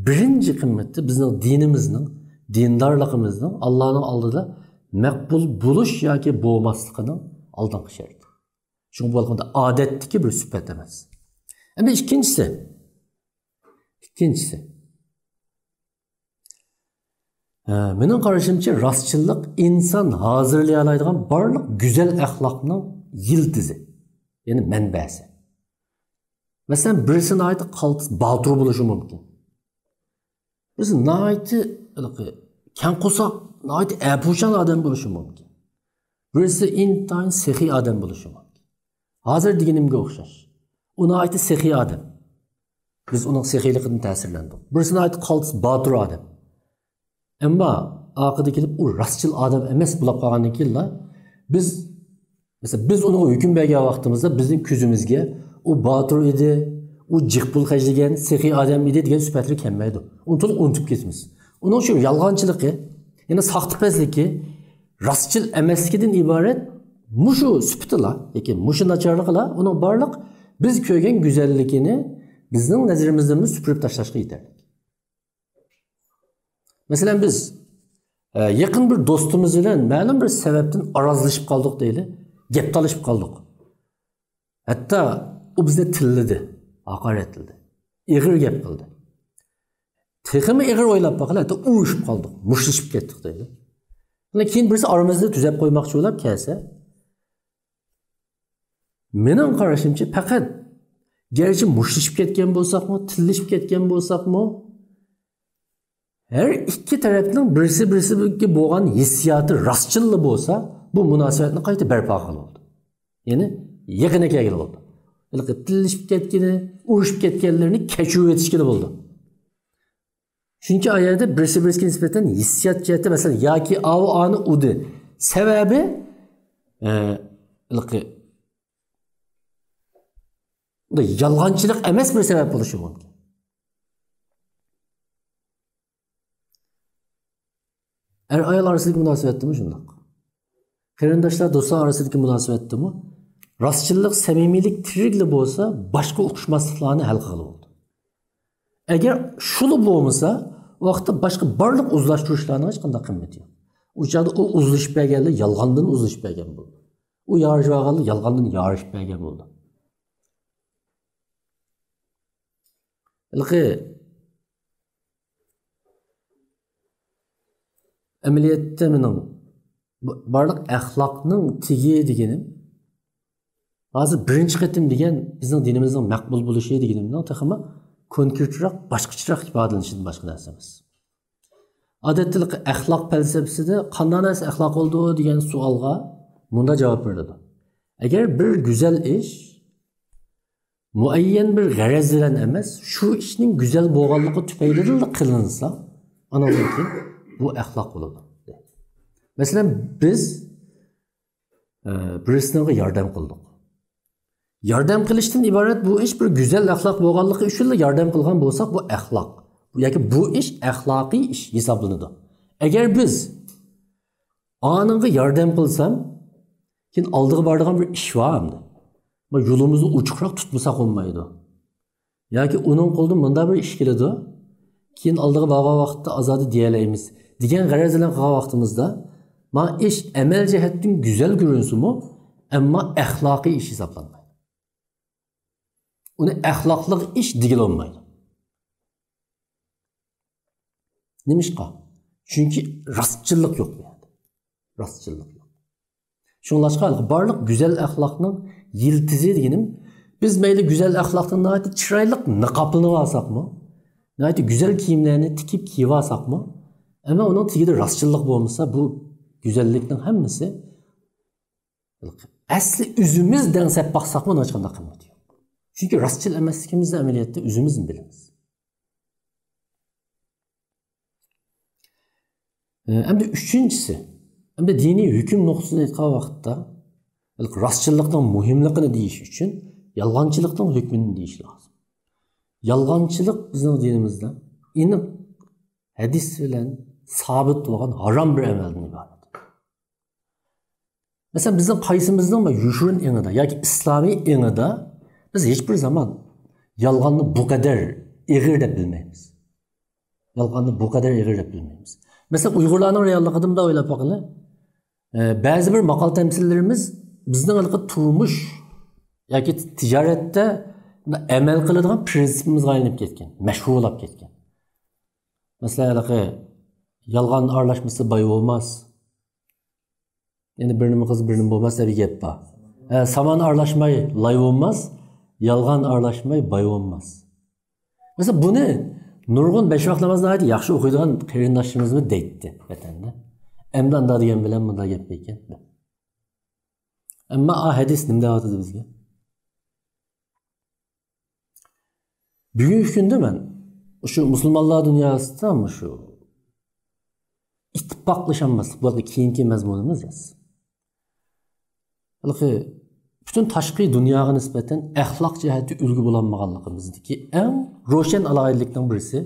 بىرىنچى قىممىتى بىزنىڭ دىنىمىزنىڭ، دىندارلىقىمىزنىڭ ئاللانىڭ ئالدىدا مەقبۇل بولۇش ياكى بولماسلىقىنىڭ ئالدىنقى شەرتى. شۇڭا بولغاندا ئادەتتىكى بىر سۈپەت ئەمەس. ئەمدى ئىككىنچىسى. ئىككىنچىسى. ھە، مېنىڭ قارىشىمچە، راستچىللىق ئىنسان ھازىرلىيالايدىغان بارلىق گۈزەل ئەخلاقنىڭ يىلتىزى، يەنى مەنبەسى. مەسىلەن، بىرسى ناھايىتى قالتىس باتۇر بولۇشى مۇمكىن. بىرسى ناھايىتى ھېلىقى كەڭ قورساق، ناھايىتى ئەپۇچان ئادەم بولۇشى مۇمكىن. بىرسى ئىنتايىن سېخىي ئادەم بولۇشى مۇمكىن. ھازىر دېگىنىمگە ئوخشاش. ئۇ ناھايىتى سېخىي ئادەم. بىز ئۇنىڭ سېخىيلىقىدىن تەسىرلەندۇق. بىرسى ناھايىتى قالتىس، باتۇر ئادەم. ئەمما ئاخىرىدا كېلىپ ئۇ راستچىل ئادەم ئەمەس بولاپ قالغاندىن كېيىنلا، بىز، مەسىلەن، بىز ئۇنىڭغا ھۆكۈم بەرگەن ۋاقتىمىزدا بىزنىڭ كۆزىمىزگە ئۇ باتۇر ئىدى، ئۇ جىق پۇل خەجلىگەن سېخىي ئادەم ئىدى دېگەن سۈپەتلىرى كەلمەيدۇ. ئۇنى تولۇق ئۇنتۇپ كېتىمىز. ئۇنىڭ ئۈچۈن يالغانچىلىقى، يەنى ساختىپەزلىكى، راستچىل ئەمەسلىكىدىن ئىبارەت مۇشۇ سۈپىتىلا ياكى مۇشۇ ناچارلىقىلا ئۇنىڭ بارلىق بىز كۆرگەن گۈزەللىكىنى بىزنىڭ نەزىرىمىزدىنمۇ سۈپۈرۈپ تاشلاشقا يېتەرلىك. مەسىلەن، بىز، ئە، يېقىن بىر دوستىمىز بىلەن مەلۇم بىر سەۋەبتىن ئارازلىشىپ قالدۇق دەيلى، گەپ تالىشىپ قالدۇق. ھەتتا ئۇ بىزنى تىللىدى، ھاقارەتلىدى، ئېغىر گەپ قىلدى. تېخىمۇ ئېغىر ئويلاپ باقىلى، ھەتتا ئۇرۇشۇپ قالدۇق، مۇشتلىشىپ كەتتۇق دەيلى. يەنە كېيىن بىرسى ئارىمىزنى تۈزەپ قويماقچى بولۇپ كەلسە، مېنىڭ قارىشىمچە، پەقەت گەرچە مۇشتلىشىپ كەتكەن بولساقمۇ، تىللىشىپ كەتكەن بولساقمۇ، ھەر ئىككى تەرەپنىڭ بىرسى-بىرسىگە بولغان ھېسسىياتى راستچىللا بولسا، بۇ مۇناسىۋەتنى قايتا بەرپا قىلىۋالىدۇ. يەنى يېقىنغا كەلگىلى بولىدۇ. ھېلىقى تىللىشىپ كەتكىنى، ئۇرۇشۇپ كەتكەنلىرىنى كەچۈرۈۋېتىشكىلى بولىدۇ. چۈنكى ئۇ يەردە بىرسى-بىرسىگە نىسبەتەن ھېسسىيات جەھەتتە، مەسىلەن، ياكى ئاۋۇ ئانى ئۇدى سەۋەبى، ئە، ھېلىقى يالغانچىلىق ئەمەس بىر سەۋەب بولۇشى مۇمكىن. ئەر-ئايال ئارىسىدىكى مۇناسىۋەتتىمۇ شۇنداق. قېرىنداشلار، دوستلار ئارىسىدىكى مۇناسىۋەتتىمۇ راستچىللىق، سەمىمىيلىك تىرىكلا بولسا، باشقا ئۇقۇشماسلىقلارنى ھەل قىلغىلى بولىدۇ. ئەگەر شۇلا بولمىسا، ئۇ ۋاقىتتا باشقا بارلىق ئۇزلاشتۇرۇشلارنىڭ ھېچقانداق قىممىتى يوق. ئۇ چاغدا ئۇ ئۇزلىشىپ بەرگەنلەر يالغاندىن ئۇزلىشىپ بەرگەن بولىدۇ. ئۇ يارىشىپ ئالغانلار يالغاندىن يارىشىپ بەرگەن بولىدۇ. ھېلىقى ئەمەلىيەتتە مېنىڭ بۇ بارلىق ئەخلاقنىڭ تېگى دېگىنىم، ھازىر بىرىنچى قېتىم دېگەن بىزنىڭ دىنىمىزنىڭ مەقبۇل بولۇشى دېگىنىمنىڭ تېخىمۇ كونكرېتراق، باشقىچىراق ئىپادىلىنىشىدىن باشقا نەرسە ئەمەس. ئادەتتە ئەخلاق پەلسەپىسىدە قانداق نەرسە ئەخلاق بولىدۇ دېگەن سوئالغا مۇنداق جاۋاب بېرىلىدۇ. ئەگەر بىر گۈزەل ئىش مۇئەييەن بىر غەرەز بىلەن ئەمەس، شۇ ئىشنىڭ گۈزەل بولغانلىقى تۈپەيلىدىنلا قىلىنسا، ئانىڭدىن كېيىن بۇ ئەخلاق بولىدۇ. مەسىلەن، بىز، ئە، بىرسىنىڭغا ياردەم قىلدۇق. ياردەم قىلىشتىن ئىبارەت بۇ ئىش بىر گۈزەل ئەخلاق بولغانلىقى ئۈچۈنلا ياردەم قىلغان بولساق، بۇ ئەخلاق. ياكى بۇ ئىش ئەخلاقىي ئىش ھېسابلىنىدۇ. ئەگەر بىز ئانىڭغا ياردەم قىلسام، كېيىن ئالدىغا بارىدىغان بىر ئىش بار ئەمدى. بۇ يولىمىزنى ئوچۇقراق تۇتمىساق بولمايدۇ. ياكى ئۇنىڭ قولىدىن مۇنداق بىر ئىش كېلىدۇ، كېيىن ئالدىغا بارغان ۋاقىتتا ئازادە دېيەلەيمىز دېگەن غەرەز بىلەن قىلغان ۋاقتىمىزدا، مانا ئىش ئەمەل جەھەتتىن گۈزەل كۆرۈنسىمۇ، ئەمما ئەخلاقىي ئىش ھېسابلانمايدۇ. ئۇنى ئەخلاقلىق ئىش دېگىلى بولمايدۇ. نېمىشقا؟ چۈنكى راستچىللىق يوق بۇ يەردە. راستچىللىق يوق. شۇڭلاشقا بارلىق گۈزەل ئەخلاقنىڭ يىلتىزى دېگىنىم، بىز مەيلى گۈزەل ئەخلاقنى ناھايىتى چىرايلىق نىقابلىنىپ ئالساقمۇ، ناھايىتى گۈزەل كىيىملەرنى تىكىپ كىيىپ ئالساقمۇ، ئەمما ئۇنىڭ تېگىدە راستچىللىق بولمىسا، بۇ گۈزەللىكنىڭ ھەممىسى ئەسلى ئۆزىمىز دەڭسەپ باقساقمۇ، ھېچقانداق قىممىتى يوق. چۈنكى راستچىل ئەمەسلىكىمىزنى ئەمەلىيەتتە ئۆزىمىزمۇ بىلىمىز. ئەمدى ئۈچىنچىسى، ئەمدى دىنىي ھۆكۈم نۇقتىسىدىن ئېيتقان ۋاقىتتا، راستچىللىقنىڭ مۇھىملىقىنى دېيىش ئۈچۈن يالغانچىلىقنىڭ ھۆكمىنى دېيىش لازىم. يالغانچىلىق بىزنىڭ دىنىمىزدا ئېنىق ھەدىس بىلەن سابىت بولغان ھارام بىر ئەمەلدىن ئىبارەت. مەسىلەن، بىزنىڭ قايسىمىزنىڭ بىر يوشۇرۇن ئېڭىدا ياكى ئىسلامىي ئېڭىدا بىز ھېچبىر زامان يالغاننى بۇ قەدەر ئېغىر دەپ بىلمەيمىز. يالغاننى بۇ قەدەر ئېغىر دەپ بىلمەيمىز. مەسىلەن، ئۇيغۇرلارنىڭ رېئاللىقىدا مۇنداق ئويلاپ باقىلى. ئە، بەزى بىر ماقال تەمسىللىرىمىز بىزنىڭ ھېلىقى تۇرمۇش ياكى تىجارەتتە ئەمەل قىلىدىغان پىرىنسىپىمىزغا ئايلىنىپ كەتكەن، مەشھۇرلاپ كەتكەن. مەسىلەن، ھېلىقى يالغان ئارىلاشمىسا باي بولماس. يەنى بىر نېمە قىلسا بىر نېمە بولماس دەپ گەپ بار. ھە، سامان ئارىلاشماي لاي بولماس، يالغان ئارىلاشماي باي بولماس. مەسىلەن، بۇنى نۇرغۇن بەش ۋاق نامازنى ناھايىتى ياخشى ئوقۇيدىغان قېرىنداشلىرىمىزمۇ دەيتتى ۋەتەندە. ئەمدى ئاندا دېگەن بىلەن مۇندا گەپ ئىكەن. ئەمما ئا ھەدىس نېمە دەۋاتىدۇ بىزگە؟ بۈگۈنكى كۈندە مەن شۇ مۇسۇلمانلار دۇنياسىدا شۇ ئىتتىپاقلىشالماسلىق، بۇ كېيىنكى مەزمۇنىمىز. ھېلىقى پۈتۈن تاشقى دۇنياغا نىسبەتەن ئەخلاق جەھەتتە ئۈلگە بولالمىغانلىقىمىزدىكى ئەڭ روشەن ئالاھىدىلىكنىڭ بىرسى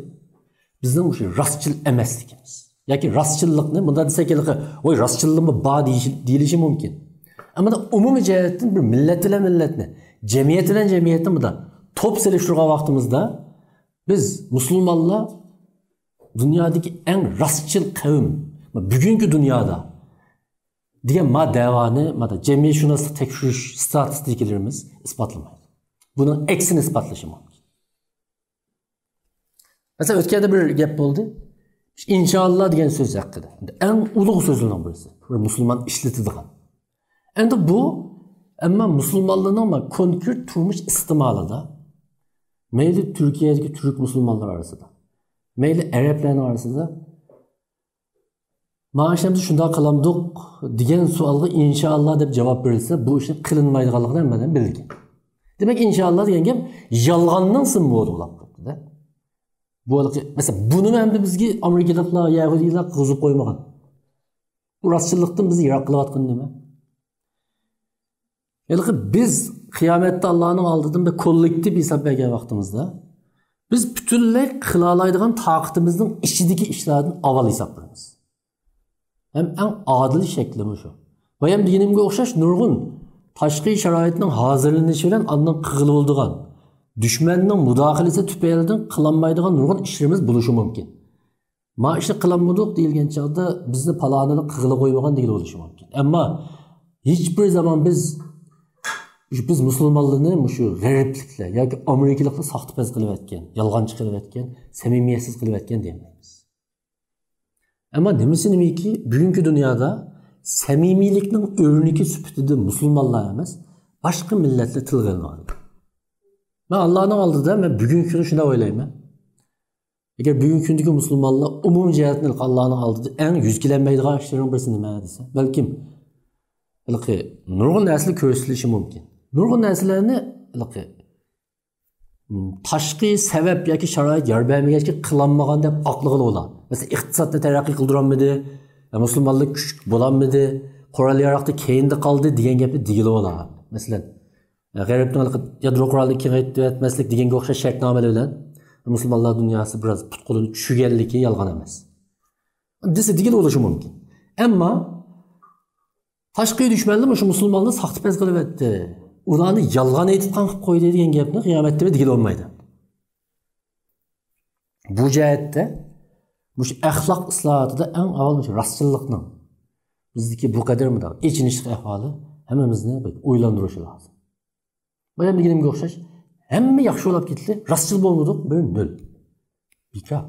بىزنىڭ مۇشۇ راستچىل ئەمەسلىكىمىز. ياكى راستچىللىقنى مۇنداق دېسەك، ھېلىقى ۋاي راستچىللىقمۇ بار دېيىشى، دېيىلىشى مۇمكىن. ئەمما ئومۇمىي جەھەتتىن بىر مىللەت بىلەن مىللەتنى، جەمئىيەت بىلەن جەمئىيەتنى مۇنداق توپ سېلىشتۇرغان ۋاقتىمىزدا، بىز مۇسۇلمانلار دۇنيادىكى ئەڭ راستچىل قەۋم، بۈگۈنكى دۇنيادا دېگەن ما دەۋانى ما جەمئىيەتشۇناسلىق تەكشۈرۈش ستاتىستىكىلىرىمىز ئىسپاتلىمايدۇ. بۇنىڭ ئەكسىنى ئىسپاتلىشى مۇمكىن. مەسىلەن، ئۆتكەندە بىر گەپ بولدى. ئىنشائاللا دېگەن سۆز ھەققىدە. ئەڭ ئۇلۇغ سۆزلەرنىڭ بىرسى. بىر مۇسۇلمان ئىشلىتىدىغان. ئەمدى بۇ، ئەمما مۇسۇلمانلارنىڭ ما كونكرېت تۇرمۇش ئىستېمالىدا، مەيلى تۈركىيەدىكى تۈرك مۇسۇلمانلار ئارىسىدا، مەيلى ئەرەبلەرنىڭ ئارىسىدا، مانا ئىشلەمدە شۇنداق قىلامدۇق دېگەن سوئالغا ئىنشائاللا دەپ جاۋاب بېرىلسە، بۇ ئىشنىڭ قىلىنمايدىغانلىقىنى ھەممە ئادەم بىلگەن. دېمەك، ئىنشائاللا دېگەن گەپ يالغاننىڭ سىمۋولى بولاپ قاپتۇ-دە. بۇ ھېلىقى، مەسىلەن، بۇنىمۇ ئەمدى بىزگە ئامېرىكىلىقلار، يەھۇدىيلار قىلغۇزۇپ قويمىغان. بۇ راستچىللىقتىن بىزنى يىراق قىلىۋاتقىنى نېمە؟ ھېلىقى بىز قىيامەتتە ئاللانىڭ ئالدىدىن بىر كوللېكتىپ ھېساب بەرگەن ۋاقتىمىزدا، بىز پۈتۈنلەي قىلالايدىغان تاقىتىمىزنىڭ ئىچىدىكى ئىشلاردىن ئاۋۋال ھېساب بېرىمىز. ھەم ئەڭ ئادىل شەكلىمۇ شۇ. بايام دېگىنىمگە ئوخشاش نۇرغۇن تاشقى شارائىتنىڭ ھازىرلىنىشى بىلەن ئاندىن قىلغىلى بولىدىغان، دۈشمەننىڭ مۇداخىلىسى تۈپەيلىدىن قىلالمايدىغان نۇرغۇن ئىشلىرىمىز بولۇشى مۇمكىن. ما ئىشنى قىلالمىدۇق دېيىلگەن چاغدا بىزنى پالانىنى قىلغىلى قويمىغان دېگىلى بولۇشى مۇمكىن. ئەمما ھېچبىر زامان بىز، بىز مۇسۇلمانلارنى مۇشۇ غەربلىكلەر ياكى ئامېرىكىلىقلار ساختىپەز قىلىۋەتكەن، يالغانچى قىلىۋەتكەن، سەمىمىيەتسىز قىلىۋەتكەن دېيەلمەيمىز. ئەمما نېمىسى نېمىكى، بۈگۈنكى دۇنيادا سەمىمىيلىكنىڭ ئۆرنىكى سۈپىتىدە مۇسۇلمانلار ئەمەس، باشقا مىللەتلەر تىلغا ئېلىنغان. مەن ئاللانىڭ ئالدىدا، مەن بۈگۈنكى كۈنى شۇنداق ئويلايمەن. ئەگەر بۈگۈنكى كۈندىكى مۇسۇلمانلار ئومۇمىي جەھەتتىن ئاللانىڭ ئالدىدا ئەڭ يۈز كېلەلمەيدىغان ئىشلارنىڭ بىرسى نېمە دېسە، بەلكىم ھېلىقى نۇرغۇن نەرسىلەر كۆرسىتىلىشى مۇمكىن. نۇرغۇن نەرسىلەرنى ھېلىقى، م، تاشقى سەۋەب ياكى شارائىت يار بەرمىگەچكە قىلالمىغان دەپ ئاقلىغىلى بولا. مەسىلەن، ئىقتىسادنى تەرەققىي قىلدۇرالمىدى، يا مۇسۇلمانلار كۈچلۈك بولالمىدى، قورال ياراغدا كەينىدە قالدى دېگەن گەپنى دېگىلى بولا. مەسىلەن، غەربنىڭ يادرو قورالىنى كېڭەيتىۋەتمەسلىك دېگەنگە ئوخشاش شەرتنامىلەر بىلەن مۇسۇلمانلار دۇنياسى بىراز پۇت-قولىنى چۈشۈرگەنلىكى يالغان ئەمەس. دېسە دېگىلى بولۇشى مۇمكىن. ئەمما تاشقى دۈشمەنلەر مۇشۇ مۇسۇلمانلارنى ساختىپەز قىلىۋەتتى، ئۇلارنى يالغان ئېيتىۋاتقان قىلىپ قويدى دېگەن گەپنى قىيامەتتە دېگىلى بولمايدۇ. بۇ جەھەتتە مۇشۇ ئەخلاق ئىسلاھاتىدا ئەڭ ئاۋۋال مۇشۇ راستچىللىقنىڭ بىزدىكى بۇ قەدەر مۇنداق ئېچىنىشلىق ئەھۋالى ھەممىمىزنى بەك ئويلاندۇرۇشى لازىم. بايام دېگىنىمگە ئوخشاش، ھەممە ياخشى بولاپ كېتىلى، راستچىل بولمىدۇق، بىر نۆل. بىكار.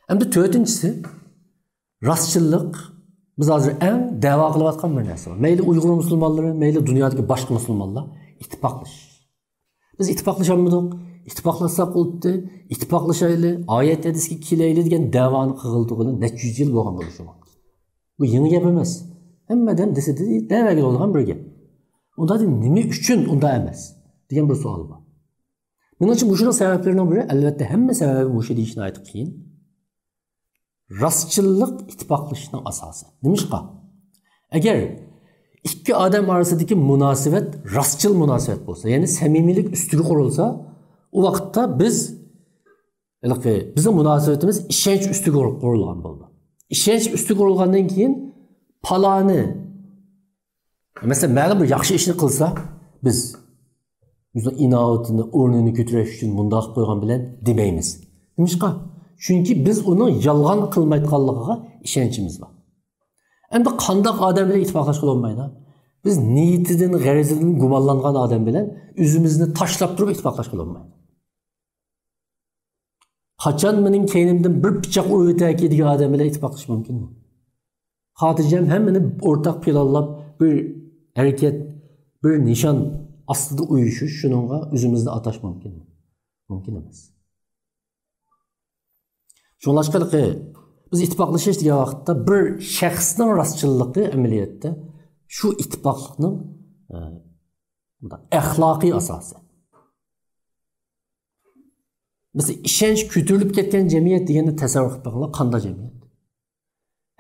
ئەمدى تۆتىنچىسى، راستچىللىق بىز ھازىر ئەڭ دەۋا قىلىۋاتقان بىر نەرسە. مەيلى ئۇيغۇر مۇسۇلمانلىرى، مەيلى دۇنيادىكى باشقا مۇسۇلمانلار ئىتتىپاقلىشىش. بىز ئىتتىپاقلىشالمىدۇق، ئىتتىپاقلاشساق بولۇپتۇ، ئىتتىپاقلىشايلى، ئايەت ھەدىسكە كېلەيلى دېگەن دەۋانى قىلغىلى نەچچە يۈز يىل بولغان بولۇشى مۇمكىن. بۇ يېڭى گەپ ئەمەس. ھەممە ئادەم دېسە دەۋەرگىلى بولغان بىر گەپ. ئۇندا نېمە ئۈچۈن ئۇنداق ئەمەس دېگەن بىر سوئال بار. مېنىڭچە مۇشۇنىڭ سەۋەبلىرىنىڭ بىرى، ئەلۋەتتە ھەممە سەۋەبى مۇشۇ دېيىش ناھايىتى قىيىن. راستچىللىق ئىتتىپاقلىشىشنىڭ ئاساسى. نېمىشقا؟ ئەگەر ئىككى ئادەم ئارىسىدىكى مۇناسىۋەت راستچىل مۇناسىۋەت بولسا، يەنى سەمىمىيلىك ئۈستىگە قۇرۇلسا، ئۇ ۋاقىتتا بىز، ھېلىقى، بىزنىڭ مۇناسىۋىتىمىز ئىشەنچ ئۈستىگە قۇرۇلغان بولىدۇ. ئىشەنچ ئۈستىگە قۇرۇلغاندىن كېيىن پالانى، مەسىلەن، مەلۇم بىر ياخشى ئىشنى قىلسا، بىز ئۆزىنىڭ ئىناۋىتىنى، ئورنىنى كۆتۈرۈش ئۈچۈن مۇنداق قىلىپ قويغان بىلەن دېمەيمىز. نېمىشقا؟ چۈنكى بىز ئۇنىڭ يالغان قىلمايدىغانلىقىغا ئىشەنچىمىز بار. ئەمدى قانداق ئادەم بىلەن ئىتتىپاقلاشقىلى بولمايدۇ؟ بىز نىيىتىدىن، غەرىزىدىن گۇمانلانغان ئادەم بىلەن ئۆزىمىزنى تاشلاپ تۇرۇپ ئىتتىپاقلاشقىلى بولمايدۇ. قاچان مېنىڭ كەينىمدىن بىر پىچاق ئۇرۇۋېتەركى دېگەن ئادەم بىلەن ئىتتىپاقلىشىش مۇمكىنمۇ؟ خاتىرجەم ھەممىنى ئورتاق پىلانلاپ، بىر ھەرىكەت، بىر نىشان ئاستىدا ئۇيۇشۇش، شۇنىڭغا ئۆزىمىزنى ئاتاش مۇمكىنمۇ؟ مۇمكىن ئەمەس. شۇڭلاشقا بىز ئىتتىپاقلىشىش دېگەن ۋاقىتتا بىر شەخسنىڭ راستچىللىقى ئەمەلىيەتتە شۇ ئىتتىپاقلىقنىڭ، ئە، ئەخلاقىي ئاساسى. بىز ئىشەنچ كۆتۈرۈلۈپ كەتكەن جەمئىيەت دېگەننى تەسەۋۋۇر قىلىپ بېقىڭلار، قانداق جەمئىيەت؟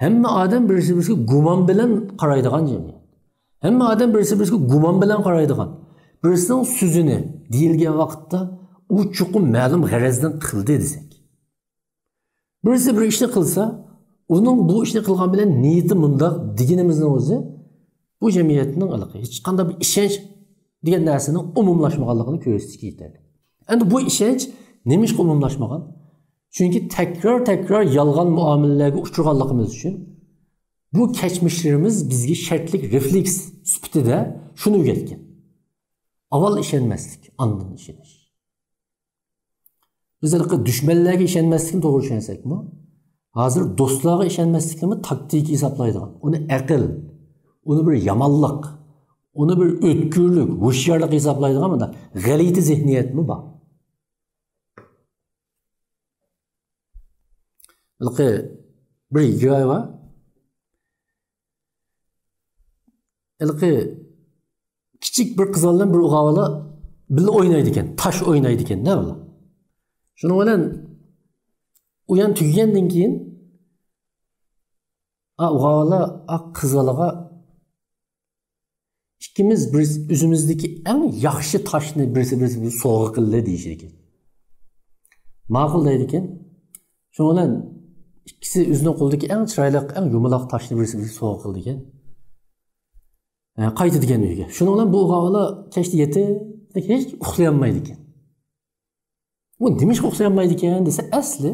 ھەممە ئادەم بىرسى-بىرسىگە گۇمان بىلەن قارايدىغان جەمئىيەت. ھەممە ئادەم بىرسى-بىرسىگە گۇمان بىلەن قارايدىغان. بىرسىنىڭ سۆزىنى دېيىلگەن ۋاقىتتا ئۇ چوقۇم مەلۇم غەرەزدىن قىلدى دېسەك. بىرسى بىر ئىشنى قىلسا، ئۇنىڭ بۇ ئىشنى قىلغان بىلەن نىيىتى مۇنداق دېگىنىمىزنىڭ ئۆزى بۇ جەمئىيەتنىڭ ھېلىقى ھېچقانداق بىر ئىشەنچ دېگەن نەرسىنىڭ ئومۇملاشمىغانلىقىنى كۆرسىتىشكە يېتەرلىك. ئەمدى بۇ ئىشەنچ نېمىشقا ئومۇملاشمىغان؟ چۈنكى تەكرار-تەكرار يالغان مۇئامىلىلەرگە ئۇچرىغانلىقىمىز ئۈچۈن بۇ كەچمىشلىرىمىز بىزگە شەرتلىك رېفلېكس سۈپىتىدە شۇنى ئۆگەتكەن. ئاۋۋال ئىشەنمەسلىك، ئاندىن ئىشىنىش. بىز ھېلىقى دۈشمەنلەرگە ئىشەنمەسلىكنى توغرا چۈشەنسەكمۇ، ھازىر دوستلارغا ئىشەنمەسلىكنىمۇ تاكتىكا ھېسابلايدىغان، ئۇنى ئەقىل، ئۇنى بىر يامانلىق، ئۇنى بىر ئۆتكۈرلۈك، ھوشيارلىق ھېسابلايدىغان مۇنداق غەلىتە زېھنىيەتمۇ بار. ھېلىقى بىر ھېكايە بار. ھېلىقى كىچىك بىر قىز بالا بىلەن بىر ئوغۇل بالا بىللە ئوينايدىكەن، تاش ئوينايدىكەن-دە بۇلار. شۇنىڭ بىلەن ئويۇن تۈگىگەندىن كېيىن، ئا، ئوغۇل بالا، ئا، قىز بالىغا، «ئىككىمىز بىر ئۆزىمىزدىكى ئەڭ ياخشى تاشنى بىرسى بىرسىگە سوۋغا قىلدى» دېيىشىدىكەن. ماقۇل دەيدىكەن. شۇنىڭ بىلەن ئىككىسى ئۆزىنىڭ قولىدىكى ئەڭ چىرايلىق، ئەڭ يۇمىلاق تاشنى بىرسى بىرسىگە سوۋغا قىلىدىكەن. ئە، قايتىدىكەن ئۆيگە. شۇنىڭ بىلەن بۇ ئوغۇل بالا كەچتە يېتىپ ھېچ ئۇخلىيالمايدىكەن. ئۇ نېمىشقا ئۇخلىيالمايدىكەن دېسە، ئەسلى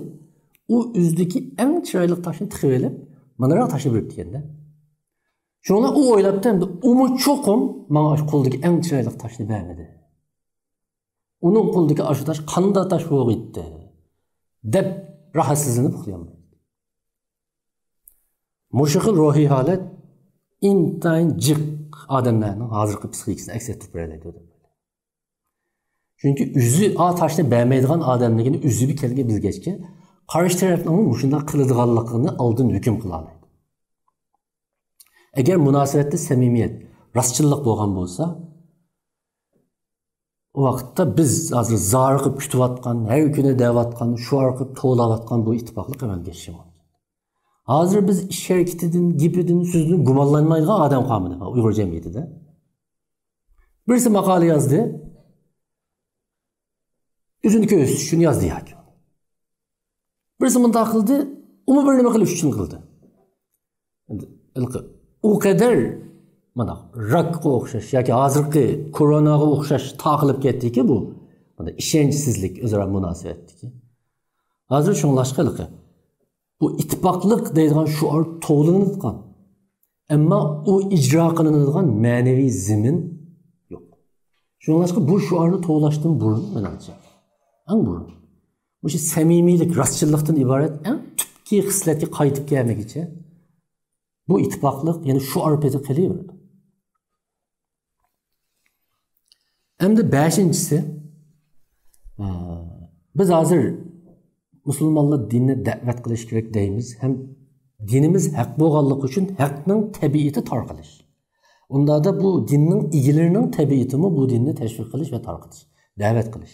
ئۇ ئۆزىدىكى ئەڭ چىرايلىق تاشنى تىقىۋېلىپ، ماناراق تاشنى بېرىپتىكەن-دە. شۇڭا ئۇ ئويلاپتۇ، ئەمدى ئۇمۇ چوقۇم ماڭا ئاشۇ قولىدىكى ئەڭ چىرايلىق تاشنى بەرمىدى. ئۇنىڭ قولىدىكى ئاشۇ تاش قانداق تاش بولغىيتتى دەپ راھەتسىزلىنىپ ئۇخلىيالمايدۇ. مۇشۇ خىل روھىي ھالەت ئىنتايىن جىق ئادەملەرنىڭ ھازىرقى پسىخىكىسىنى ئەكس ئەتتۈرۈپ بېرەلەيدۇ. چۈنكى ئۆزى ئا تاشنى بەرمەيدىغان ئادەملىكىنى ئۆزى بىر كەلگە بىلگەچكە، قارشى تەرەپنىڭ مۇشۇنداق قىلىدىغانلىقىنى ئالدىن ھۆكۈم قىلالايدۇ. ئەگەر مۇناسىۋەتتە سەمىمىيەت، راستچىللىق بولغان بولسا، ئۇ ۋاقىتتا بىز ھازىر زارىقىپ كۈتۈۋاتقان، ھەر كۈنى دەۋاتقان، شوئار قىلىپ توۋلاۋاتقان بۇ ئىتتىپاقلىق ئەمەلگە ئېشىشى مۇمكىن. ھازىر بىز ئىش ھەرىكىتىدىن، گېپىدىن، سۆزىدىن گۇمانلانمايدىغان ئادەم قامىدى ئۇيغۇر جەمئىيىتىدە. بىرسى ماقالە يازدى، ئۆزىنى كۆرسىتىش ئۈچۈن يازدى ياكى. بىرسى مۇنداق قىلدى، ئۇمۇ بىر نېمە قىلىش ئۈچۈن قىلدى. ئەمدى ھېلىقى ئۇ قەدەر مانا راكقا ئوخشاش ياكى ھازىرقى كوروناغا ئوخشاش تارقىلىپ كەتتىكى بۇ. مانا ئىشەنچسىزلىك ئۆزئارا مۇناسىۋەتتىكى. ھازىر شۇڭلاشقا ھېلىقى بۇ ئىتتىپاقلىق دەيدىغان شوئار توۋلىنىۋاتقان. ئەمما ئۇ ئىجرا قىلىنىدىغان مەنىۋى زېمىن يوق. شۇڭلاشقا بۇ شوئارنى توۋلاشتىن بۇرۇن، مېنىڭچە، ئەڭ بۇرۇن، مۇشۇ سەمىمىيلىك، راستچىللىقتىن ئىبارەت ئەڭ تۈپكى خىسلەتكە قايتىپ كەلمىگىچە، بۇ ئىتتىپاقلىق يەنە شوئار پېتى قېلىۋېرىدۇ. ئەمدى بەشىنچىسى، ئە، بىز ھازىر مۇسۇلمانلار دىننى دەۋەت قىلىش كېرەك دەيمىز ھەم دىنىمىز ھەق بولغانلىقى ئۈچۈن ھەقنىڭ تەبىئىتى تارقىلىش. ئۇنداقتا بۇ دىننىڭ ئىگىلىرىنىڭ تەبىئىتىمۇ بۇ دىننى تەشۋىق قىلىش ۋە تارقىتىش، دەۋەت قىلىش،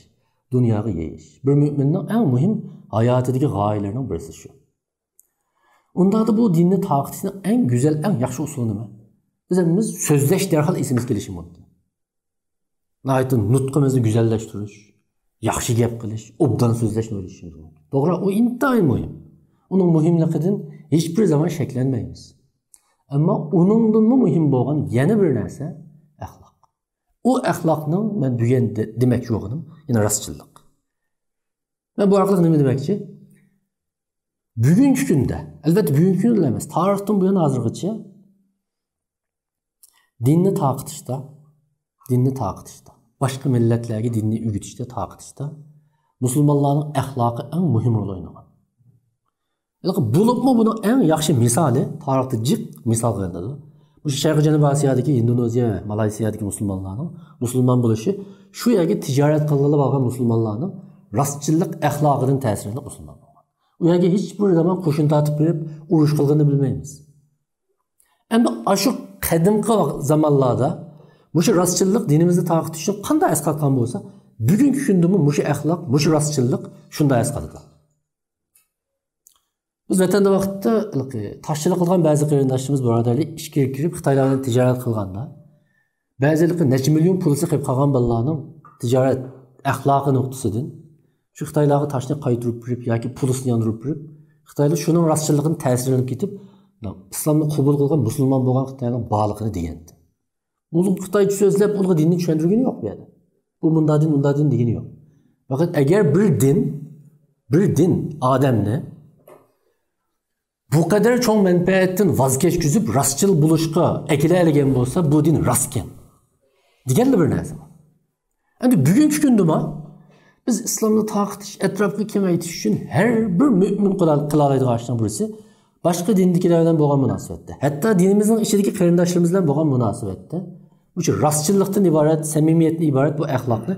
دۇنياغا يېيىش. بىر مۆمىننىڭ ئەڭ مۇھىم ھاياتىدىكى غايىلىرىنىڭ بىرسى شۇ. ئۇنداقتا بۇ دىننى تارقىتىشنىڭ ئەڭ گۈزەل، ئەڭ ياخشى ئۇسۇلى نېمە؟ بىز ھەممىمىز سۆزلەش دەرھال ئېسىمىزگە كېلىشى مۇمكىن. ناھايىتى نۇتقىمىزنى گۈزەللەشتۈرۈش، ياخشى گەپ قىلىش، ئوبدان سۆزلەشنى ئويلىشىمىز مۇمكىن. توغرا، ئۇ ئىنتايىن مۇھىم. ئۇنىڭ مۇھىملىقىدىن ھېچبىر زامان شەكلەنمەيمىز. ئەمما ئۇنىڭدىنمۇ مۇھىم بولغان يەنە بىر نەرسە ئەخلاق. ئۇ ئەخلاقنىڭ مەن بۈگۈن دە-، دېمەكچى بولغىنىم يەنە راستچىللىق. مەن بۇ ئارقىلىق نېمە دېمەكچى؟ بۈگۈنكى كۈندە، ئەلۋەتتە، بۈگۈنكى كۈندىلا ئەمەس، تارىختىن بۇيان ھازىرغىچە دىننى تارقىتىشتا، دىننى تارقىتىشتا، باشقا مىللەتلەرگە دىننى ئۆگىتىشتە، تارقىتىشتا مۇسۇلمانلارنىڭ ئەخلاقى ئەڭ مۇھىم رول ئوينىغان. ھېلىقى بولۇپمۇ بۇنىڭ ئەڭ ياخشى مىسالى، تارىختا جىق مىسالغا ئېلىنىدۇ. مۇشۇ شەرقىي جەنۇبىي ئاسىيادىكى، ئىندونېزىيە، مالايسىيادىكى مۇسۇلمانلارنىڭ مۇسۇلمان بولۇشى، شۇ يەرگە تىجارەت قىلغىلى بارغان مۇسۇلمانلارنىڭ راستچىللىق ئەخلاقىدىن تەسىرلىنىپ مۇسۇلمان بولغان. ئۇ يەرگە ھېچبىر زامان قوشۇن تارتىپ بېرىپ ئۇرۇش قىلغىنىنى بىلمەيمىز. ئەمدى ئاشۇ قەدىمكى ۋاق-، زامانلاردا مۇشۇ راستچىللىق دىنىمىزنى تارقىتىش ئۈچۈن قانداق ئەسقاتقان بولسا، بۈگۈنكى كۈندىمۇ مۇشۇ ئەخلاق، مۇشۇ راستچىللىق شۇنداق ئەسقاتىدۇ. بىز ۋەتەندە ۋاقىتتا ھېلىقى تاشچىلىق قىلغان بەزى قېرىنداشلىرىمىز، بۇرادەرلەر ئىچكىرىگە كىرىپ خىتايلار بىلەن تىجارەت قىلغاندا، بەزى ھېلىقى نەچچە مىليون پۇلى قېلىپ قالغان بالىلارنىڭ تىجارەت ئەخلاقى نۇقتىسىدىن شۇ خىتايلارغا تاشنى قايتۇرۇپ بېرىپ ياكى پۇلىسىنى ياندۇرۇپ بېرىپ، خىتايلار شۇنىڭ راستچىللىقىدىن تەسىرلىنىپ كېتىپ، ئىسلامنى قوبۇل قىلغان مۇسۇلمان بولغان خىتاينىڭ بارلىقىنى دېگەنتى. ئۇلۇغ خىتايچە سۆزلەپ، ئۇلۇغ دىننى چۈشەندۈرگىنى يوق بۇ يەردە. بۇ مۇنداق دىن، ئۇنداق دىن دېگىنى يوق. پەقەت ئەگەر بىر دىن، بىر دىن ئادەمنى بۇ قەدەر چوڭ مەنپەئەتتىن ۋاز كەچكۈزۈپ، راستچىل بولۇشقا ئەكېلەلىگەن بولسا، بۇ دىن راستكەن دېگەنلا بىر نەرسە بار. ئەمدى بۈگۈنكى كۈندىمۇ بىز ئىسلامنى تارقىتىش، ئەتراپقا كېڭەيتىش ئۈچۈن ھەر بىر مۆمىن قىلا-، قىلالايدىغان ئىشنىڭ بىرسى باشقا دىندىكىلەر بىلەن بولغان مۇناسىۋەتتە، ھەتتا دىنىمىزنىڭ ئىچىدىكى قېرىنداشلىرىمىز بىلەن بولغان مۇناسىۋەتتە، مۇشۇ راستچىللىقتىن ئىبارەت، سەمىمىيەتتىن ئىبارەت بۇ ئەخلاقنى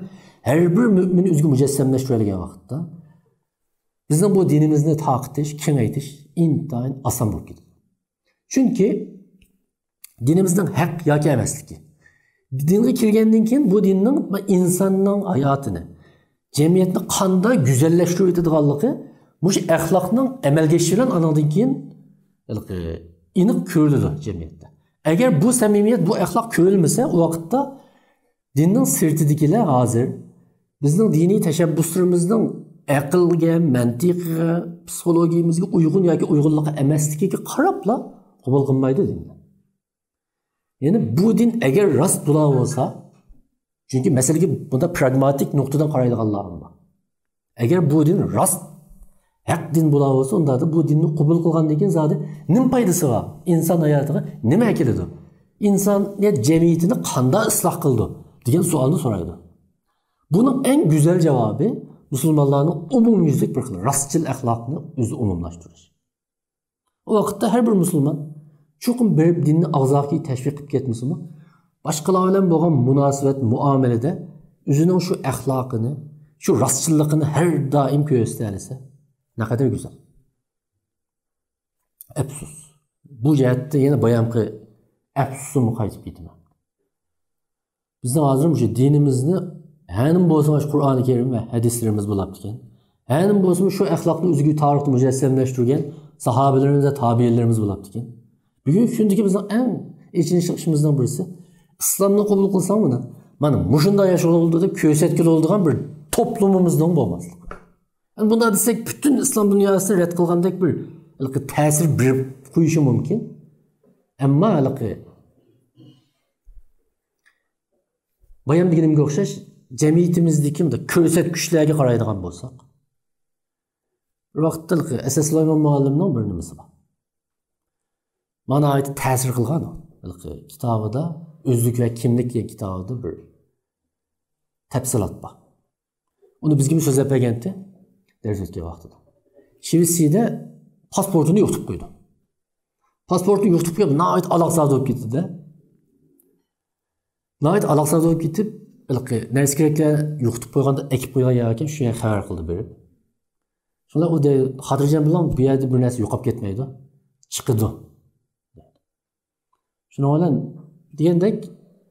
ھەر بىر مۆمىن ئۆزىگە مۇجەسسەملەشتۈرەلىگەن ۋاقىتتا، بىزنىڭ بۇ دىنىمىزنى تارقىتىش، كېڭەيتىش ئىنتايىن ئاسان بولۇپ كېتىدۇ. چۈنكى دىنىمىزنىڭ ھەق ياكى ئەمەسلىكى. دىنغا كىرگەندىن كېيىن بۇ دىننىڭ ئىنساننىڭ ھاياتىنى، جەمئىيەتنى قانداق گۈزەللەشتۈرۈۋېتىدىغانلىقى مۇشۇ ئەخلاقنىڭ ئەمەلگە ئېشىشى بىلەن ئانىڭدىن كېيىن ھېلىقى ئېنىق كۆرۈلىدۇ جەمئىيەتتە. ئەگەر بۇ سەمىمىيەت، بۇ ئەخلاق كۆرۈلمىسە، ئۇ ۋاقىتتا دىننىڭ سىرتىدىكىلەر ھازىر بىزنىڭ دىنىي تەشەببۇسلىرىمىزنىڭ ئەقىلگە، مەنتىقىگە، پسىخولوگىيىمىزگە ئۇيغۇن ياكى ئۇيغۇنلۇقى ئەمەسلىكىگە قاراپلا قوبۇل قىلمايدۇ دىننى. يەنى بۇ دىن ئەگەر راست بولغان بولسا، چۈنكى مەسىلىگە بۇنداق پراگماتىك نۇقتىدىن قارايدىغانلارمۇ بار. ئەگەر بۇ دىن راست، ھەق دىن بولغان بولسا، ئۇنداقتا بۇ دىننى قوبۇل قىلغاندىن كېيىن زادى نېمە پايدىسى بار؟ ئىنسان ھاياتىغا نېمە ئەكېلىدۇ؟ ئىنسانىيەت جەمئىيىتىنى قانداق ئىسلاھ قىلىدۇ؟ دېگەن سوئالنى سورايدۇ. بۇنىڭ ئەڭ گۈزەل جاۋابى مۇسۇلمانلارنىڭ ئومۇميۈزلۈك بىر خىل راستچىل ئەخلاقنى ئۆزىدە ئومۇملاشتۇرۇش. ئۇ ۋاقىتتا ھەر بىر مۇسۇلمان چوقۇم بېرىپ دىننى ئاغزاكى تەشۋىق قىلىپ كەتمىسىمۇ، باشقىلار بىلەن بولغان مۇناسىۋەت، مۇئامىلىدە ئۆزىنىڭ شۇ ئەخلاقىنى، شۇ راستچىللىقىنى ھەر دائىم كۆرسىتەلىسە، نەقەدەر گۈزەل. ئەپسۇس. بۇ جەھەتتە يەنە بايامقى ئەپسۇسۇمغا قايتىپ كېتىمەن. بىزنىڭ ھازىر مۇشۇ دىنىمىزنى ھەنىم بولسىمۇ شۇ قۇرئانى كەرىم ۋە ھەدىسلىرىمىز بولاپتىكەن. ھەنىم بولسىمۇ شۇ ئەخلاقنى ئۆزىگە تارىختا مۇجەسسەملەشتۈرگەن ساھابىلىرىمىز ۋە تابىئىنلىرىمىز بولاپتىكەن. بۈگۈنكى كۈندىكى بىزنىڭ ئەڭ ئېچىنىشلىق ئىشىمىزنىڭ بىرسى، ئىسلامنى قوبۇل قىلساڭ مانا، مانا مۇشۇنداق ياشىغىلى بولىدۇ دەپ كۆرسەتكىلى بولىدىغان بىر توپلۇمىمىزنىڭ بولماسلىقى. يەنى بۇنداق دېسەك، پۈتۈن ئىسلام دۇنياسىنى رەت قىلغاندەك بىر ھېلىقى تەسىر بېرىپ قويۇشى مۇمكىن. ئەمما ھېلىقى بايام دېگىنىمگە ئوخشاش، جەمئىيىتىمىزدىكى مۇنداق كۆرسەتكۈچلەرگە قارايدىغان بولساق، بىر ۋاقىتتا ھېلىقى ئەسەت سۇلايمان مۇئەللىمنىڭ بىر نېمىسى بار. ماڭا ناھايىتى تەسىر قىلغان ھېلىقى كىتابىدا، ئۆزلۈك ۋە كىملىك دېگەن كىتابىدا بىر تەپسىلات بار. ئۇنى بىزگىمۇ سۆزلەپ بەرگەنتى دەرس ئۆتكەن ۋاقتىدا. شىۋېتسىيەدە پاسپورتىنى يوقىتىپ قويدى. پاسپورتىنى يوقىتىپ قويۇپ، ناھايىتى ئالاقزادە بولۇپ كېتىدۇ. ناھايىتى ئالاقزادە بولۇپ كېتىپ، ھېلىقى نەرسە كېرەكلەر يوقىتىپ قويغاندا، ئەكىپ قويغان يەركەن، شۇ يەرگە خەۋەر قىلدى بېرىپ. شۇڭا ئۇ دەي-، خاتىرجەم بولۇڭ، بۇ يەردە بىر نەرسە يوقاپ كەتمەيدۇ. چىقىدۇ. شۇنىڭ بىلەن دېگەندەك،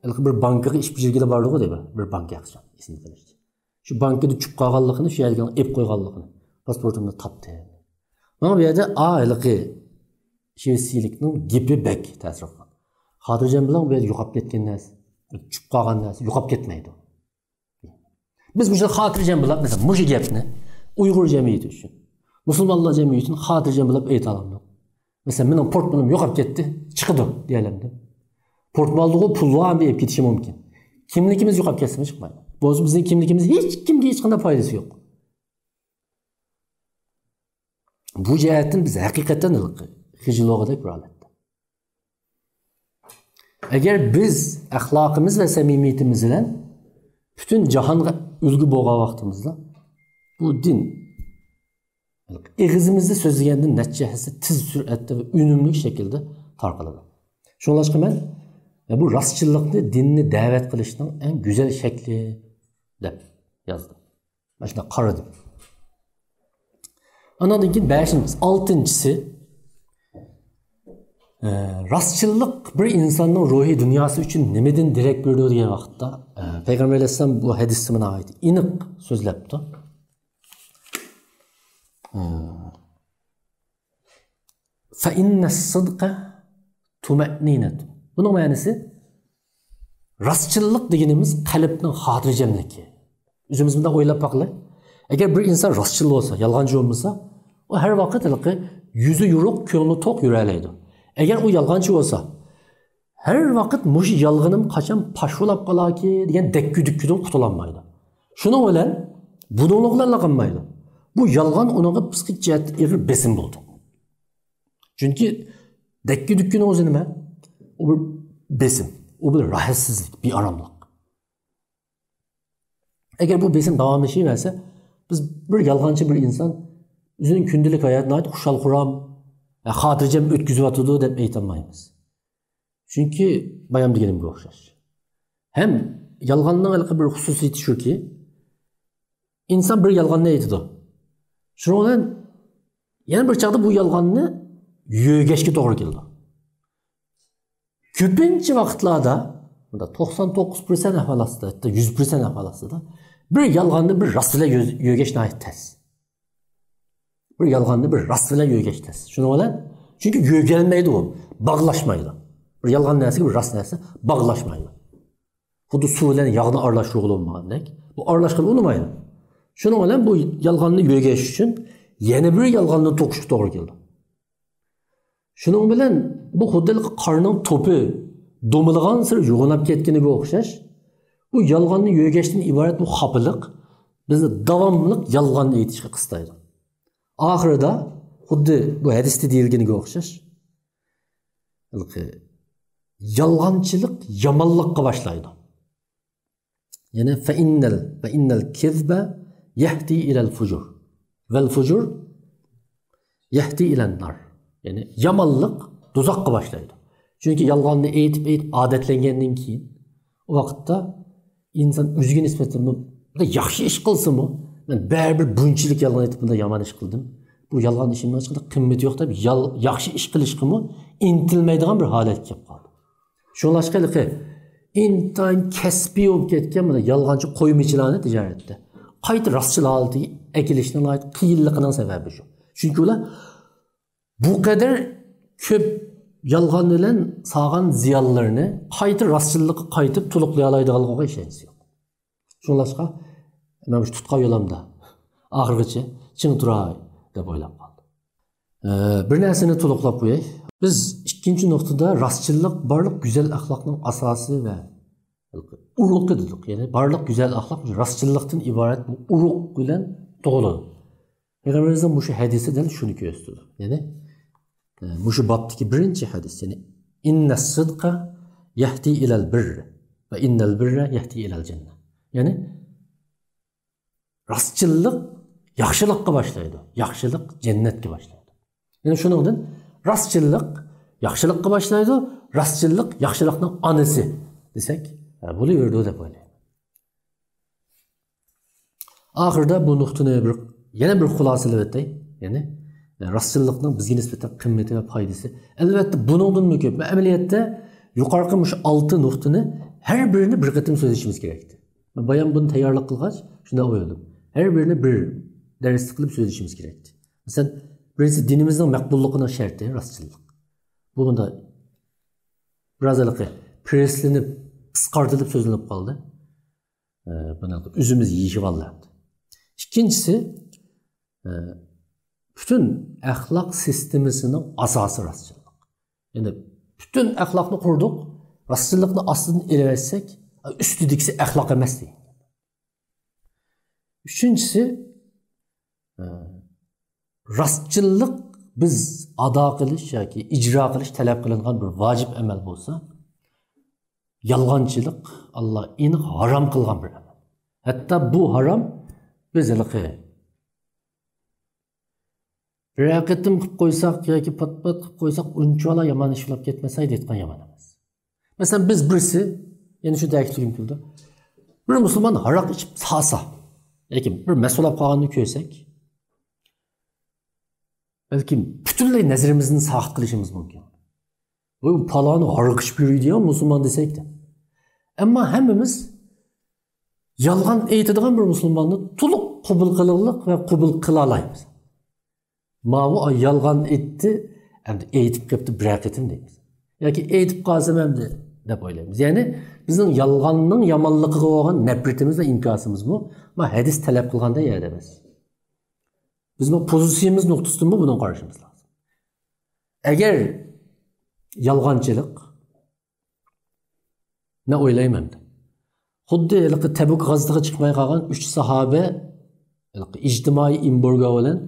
ھېلىقى بىر بانكىغا ئىش بېجىرگىلى باردىغۇ دەيمەن، بىر بانكا ياخشى، ئېسىمدە قېلىشىچە. شۇ بانكىدا چۈشۈپ قالغانلىقىنى، شۇ يەردىكى ئېلىپ قويغانلىقىنى، پاسپورتۇمنى تاپتى. ماڭا بۇ يەردە، ئا، ھېلىقى شىۋېتسىيەلىكنىڭ گېپى بەك تەسىر قىلغان. خاتىرجەم بولۇڭ، بۇ يەردە يوقاپ كەتكەن نەرسە، چۈشۈپ قالغان نەرسە يوقاپ كەتمەيدۇ. بىز مۇشۇ خاتىرجەم بولۇپ، مەسىلەن، مۇشۇ گەپنى ئۇيغۇر جەمئىيىتى ئۈچۈن، مۇسۇلمانلار جەمئىيىتى ئۈچۈن خاتىرجەم بولۇپ ئېيتالامدۇق؟ مەسىلەن، مېنىڭ پورتمونوم يوقاپ كەتتى، چىقىدۇ دېيەلەمدۇ؟ پورتموندا بۇ پۇل بار، ئەمدى ئېلىپ كېتىشى مۇمكىن. كىملىكىمىز يوقاپ كەتسىمۇ چىقمايدۇ. بولسا بىزنىڭ كىملىكىمىز ھېچ كىمگە ھېچقانداق پايدىسى يوق. بۇ جەھەتتىن بىز ھەقىقەتەن ھېلىقى خىجىلوغىدەك بىر ھالەتتە. ئەگەر بىز ئەخلاقىمىز ۋە سەمىمىيىتىمىز بىلەن پۈتۈن جاھانغا ئۈلگە بولغان ۋاقتىمىزدا، بۇ دىن ئېغىزىمىزدا سۆزلىگەندىن نەچچە ھەسسە تېز سۈرئەتتە ۋە ئۈنۈملۈك شەكىلدە تارقىلىدۇ. شۇڭلاشقا مەن بۇ راستچىللىقنى دىننى دەۋەت قىلىشنىڭ ئەڭ گۈزەل شەكلى دەپ يازدىم. مانا شۇنداق قارىدىم. ئانىڭدىن كېيىن بەشىنچىسى، ئالتىنچىسى، ئە، راستچىللىق بىر ئىنساننىڭ روھىي دۇنياسى ئۈچۈن نېمىدىن دېرەك بېرىدۇ دېگەن ۋاقىتتا، ئە، پەيغەمبەر ئەلەيھىسسالام بۇ ھەدىستە ناھايىتى ئېنىق سۆزلەپتۇ. ئە، فَإِنَّ الصِّدْقَ طُمَأْنِينَةٌ. بۇنىڭ مەنىسى، راستچىللىق دېگىنىمىز قەلبنىڭ خاتىرجەملىكى. ئۆزىمىز مۇنداق ئويلاپ باقىلى. ئەگەر بىر ئىنسان راستچىل بولسا، يالغانچى بولمىسا، ئۇ ھەر ۋاقىت ھېلىقى يۈزى يورۇق، كۆڭلى توق يۈرەلەيدۇ. ئەگەر ئۇ يالغانچى بولسا، ھەر ۋاقىت مۇشۇ يالغىنىم قاچان پاش بولاپ قالاركى دېگەن دەككە-دۈككىدىن قۇتۇلالمايدۇ. شۇنىڭ بىلەن بۇنىڭلىق بىلەنلا قالمايدۇ. بۇ يالغان ئۇنىڭغا پسىخىك جەھەتتىن ئېغىر بېسىم بولىدۇ. چۈنكى دەككە-دۈككىنىڭ ئۆزى نېمە؟ ئۇ بىر بېسىم، ئۇ بىر راھەتسىزلىك، بىئاراملىق. ئەگەر بۇ بېسىم داۋاملىشىۋەرسە، بىز بىر يالغانچى بىر ئىنسان ئۆزىنىڭ كۈندىلىك ھاياتىنى ناھايىتى خۇشال-خۇرام، خاتىرجەم ئۆتكۈزۈۋاتىدۇ دەپ ئېيتالمايمىز. چۈنكى بايام دېگىنىمگە ئوخشاش. ھەم يالغاننىڭ ھېلىقى بىر خۇسۇسىيىتى شۇكى، ئىنسان بىر يالغاننى ئېيتىدۇ. شۇنىڭ بىلەن يەنە بىر چاغدا بۇ يالغاننى يۆگەشكە توغرا كېلىدۇ. كۆپىنچە ۋاقىتلاردا، بۇندا توقسان توققۇز پىرسەنت ئەھۋال ئاستىدا، ھەتتا يۈز پىرسەنت ئەھۋال ئاستىدا، بىر يالغاننى بىر راست بىلەن يۆ-، يۆگەش ناھايىتى تەس. بىر يالغاننى بىر راست بىلەن يۆگەش تەس. شۇنىڭ بىلەن، چۈنكى يۆگەلمەيدۇ ئۇ، باغلاشمايدۇ. بىر يالغان نەرسىگە بىر راست نەرسە باغلاشمايدۇ. خۇددى سۇ بىلەن ياغنى ئارىلاشتۇرغىلى بولمىغاندەك، بۇ ئارىلاشقىلى ئۇنىمايدۇ. شۇنىڭ بىلەن بۇ يالغاننى يۆگەش ئۈچۈن يەنە بىر يالغاننى توقۇشقا توغرا كېلىدۇ. شۇنىڭ بىلەن بۇ خۇددى قارنىڭ توپى دومىلىغانسېرى يوغىناپ كەتكىنىگە ئوخشاش، بۇ يالغاننى يۆگەشتىن ئىبارەت بۇ خاپىلىق بىزنى داۋاملىق يالغان ئېيتىشقا قىستايدۇ. ئاخىرىدا خۇددى بۇ ھەدىستە دېيىلگىنىگە ئوخشاش، ھېلىقى يالغانچىلىق يامانلىققا باشلايدۇ. يەنى فَإِنَّ الْ، فَإِنَّ الْكَذِبَ يَهْدِي إِلَى الْفُجُورِ وَالْفُجُورَ يَهْدِي إِلَى النَّارِ. يەنى يامانلىق دوزاخقا باشلايدۇ. چۈنكى يالغاننى ئېيتىپ، ئېيتىپ ئادەتلەنگەندىن كېيىن، ئۇ ۋاقىتتا ئىنسان ئۆزىگە نىسبەتەن بىر ياخشى ئىش قىلسىمۇ، مەن بەرىبىر بۇنچىلىك يالغان ئېيتىپ، بۇنداق يامان ئىش قىلدىم. بۇ يالغان ئىشىمنىڭ ھېچقانداق قىممىتى يوق دەپ، يال-، ياخشى ئىش قىلىشقىمۇ ئىنتىلمەيدىغان بىر ھالەتكە كېلىپ قالدى. شۇڭلاشقا ھېلىقى ئىنتايىن كەسپىي بولۇپ كەتكەن مانا يالغانچى قويمىچىلارنى تىجارەتتە قايتا راستچىل ھالىتىگە ئەكېلىشنىڭ ناھايىتى قىيىنلىقىنىڭ سەۋەبى شۇ. چۈنكى ئۇلار بۇ قەدەر كۆپ يالغان بىلەن سالغان زىيانلىرىنى قايتا راستچىللىققا قايتىپ تولۇقلىيالايدىغانلىقىغا ئىشەنچىسى يوق. شۇڭلاشقا مەن مۇشۇ تۇتقان يولۇمدا ئاخىرغىچە چىڭ تۇراي دەپ ئويلاپ قالدىم. ئە، بىر نەرسىنى تولۇقلاپ قوياي. بىز ئىككىنچى نۇقتىدا راستچىللىق بارلىق گۈزەل ئەخلاقنىڭ ئاساسى ۋە ئۇرۇقى دېدۇق. يەنى بارلىق گۈزەل ئەخلاق راستچىللىقتىن ئىبارەت بۇ ئۇرۇق بىلەن تۇغۇلىدۇ. پەيغەمبىرىمىزنىڭ مۇشۇ ھەدىسى دەل شۇنى كۆرسىتىدۇ. يەنى، ئە، مۇشۇ بابتىكى بىرىنچى ھەدىس، يەنى، إِنَّ الصِّدْقَ يَهْدِي إِلَى الْبِرِّ وَإِنَّ الْبِرَّ يَهْدِي إِلَى الْجَنَّةِ. يەنى، راستچىللىق ياخشىلىققا باشلايدۇ، ياخشىلىق جەننەتكە باشلايدۇ. يەنى شۇنىڭدىن راستچىللىق ياخشىلىققا باشلايدۇ، راستچىللىق ياخشىلىقنىڭ ئانىسى دېسەك، ئە، بولۇۋېرىدۇ دەپ ئويلايمەن. ئاخىرىدا بۇ نۇقتىنى بىر، يەنە بىر خۇلاسىلەپ ئۆتەي. يەنى، ئە، راستچىللىقنىڭ بىزگە نىسبەتەن قىممىتى ۋە پايدىسى. ئەلۋەتتە، بۇنىڭدىنمۇ كۆپ. ئەمەلىيەتتە، يۇقىرىقى مۇشۇ ئالتە نۇقتىنى ھەر بىرىنى بىر قېتىم سۆزلىشىمىز كېرەكتى. مەن بايام بۇنى تەييارلىق قىلغاچ، شۇنداق ئويلىدىم. ھەر بىرىنى بىر دەرسلىك قىلىپ سۆزلىشىمىز كېرەكتى. مەسىلەن، بىرىنچىسى، دىنىمىزنىڭ مەقبۇللۇقىنىڭ شەرتى راستچىللىق. بۇ مۇنداق بىراز ھېلىقى پىرېسلىنىپ، قىسقارتىلىپ سۆزلىنىپ قالدى. ئە، بۇنى ئۆزىمىز يېيىشىۋالدى. ئىككىنچىسى، ئە، پۈتۈن ئەخلاق سىستېمىسىنىڭ ئاساسى راستچىللىق. يەنى پۈتۈن ئەخلاقنى قۇردۇق، راستچىللىقنى ئاستىدىن ئېلىۋەتسەك، ئۈستىدىكىسى ئەخلاق ئەمەس دېگەن. ئۈچىنچىسى، ئە، راستچىللىق بىز ئادا قىلىش ياكى ئىجرا قىلىش تەلەپ قىلىنغان بىر ۋاجىپ ئەمەل بولسا، يالغانچىلىق ئاللا ئېنىق ھارام قىلغان بىر ئەمەل. ھەتتا بۇ ھارام بىز ھېلىقى بىرەر قېتىم قىلىپ قويساق ياكى پات-پات قىلىپ قويساق ئۇنچىۋالا يامان ئىش بولۇپ كەتمەسەيدى دەيدىغان يامان ئەمەس. مەسىلەن، بىز بىرسى، يەنە شۇ تەكىتلىگۈم كېلىدۇ. بىر مۇسۇلمان ھاراق ئىچىپ ساسا، ياكى بىر مەست بولۇپ قالغاننى كۆرسەك، بەلكىم پۈتۈنلەي نەزىرىمىزنى ساقىت قىلىشىمىز مۇمكىن. بۇ پالانى ھارقىشىپ يۈرىدىغان مۇسۇلمان دېسەك-تە. ئەمما ھەممىمىز يالغان ئېيتىدىغان بىر مۇسۇلماننى تولۇق قوبۇل قىلغىلىق ۋە قوبۇل قىلالايمىز. ماۋۇ يالغان ئېيتتى، ئەمدى ئېيتىپ قېپتۇ بىرەر قېتىم دەيمىز. ياكى ئېيتىپ قالسام ئەمدى دەپ ئويلايمىز. يەنى بىزنىڭ يالغاننىڭ يامانلىقىغا بولغان نەپرىتىمىز ۋە ئىنكاسىمىزمۇ ما ھەدىس تەلەپ قىلغاندەك يەردە ئەمەس. بىزنىڭ پوزىتسىيىمىز نۇقتىسىدىنمۇ بۇنى قارىشىمىز لازىم. ئەگەر يالغانچىلىق، مەن ئويلايمەن، خۇددى ھېلىقى تەبۇك غازىتىغا چىقماي قالغان ئۈچ ساھابە ھېلىقى ئىجتىمائىي ئېمبارگو بىلەن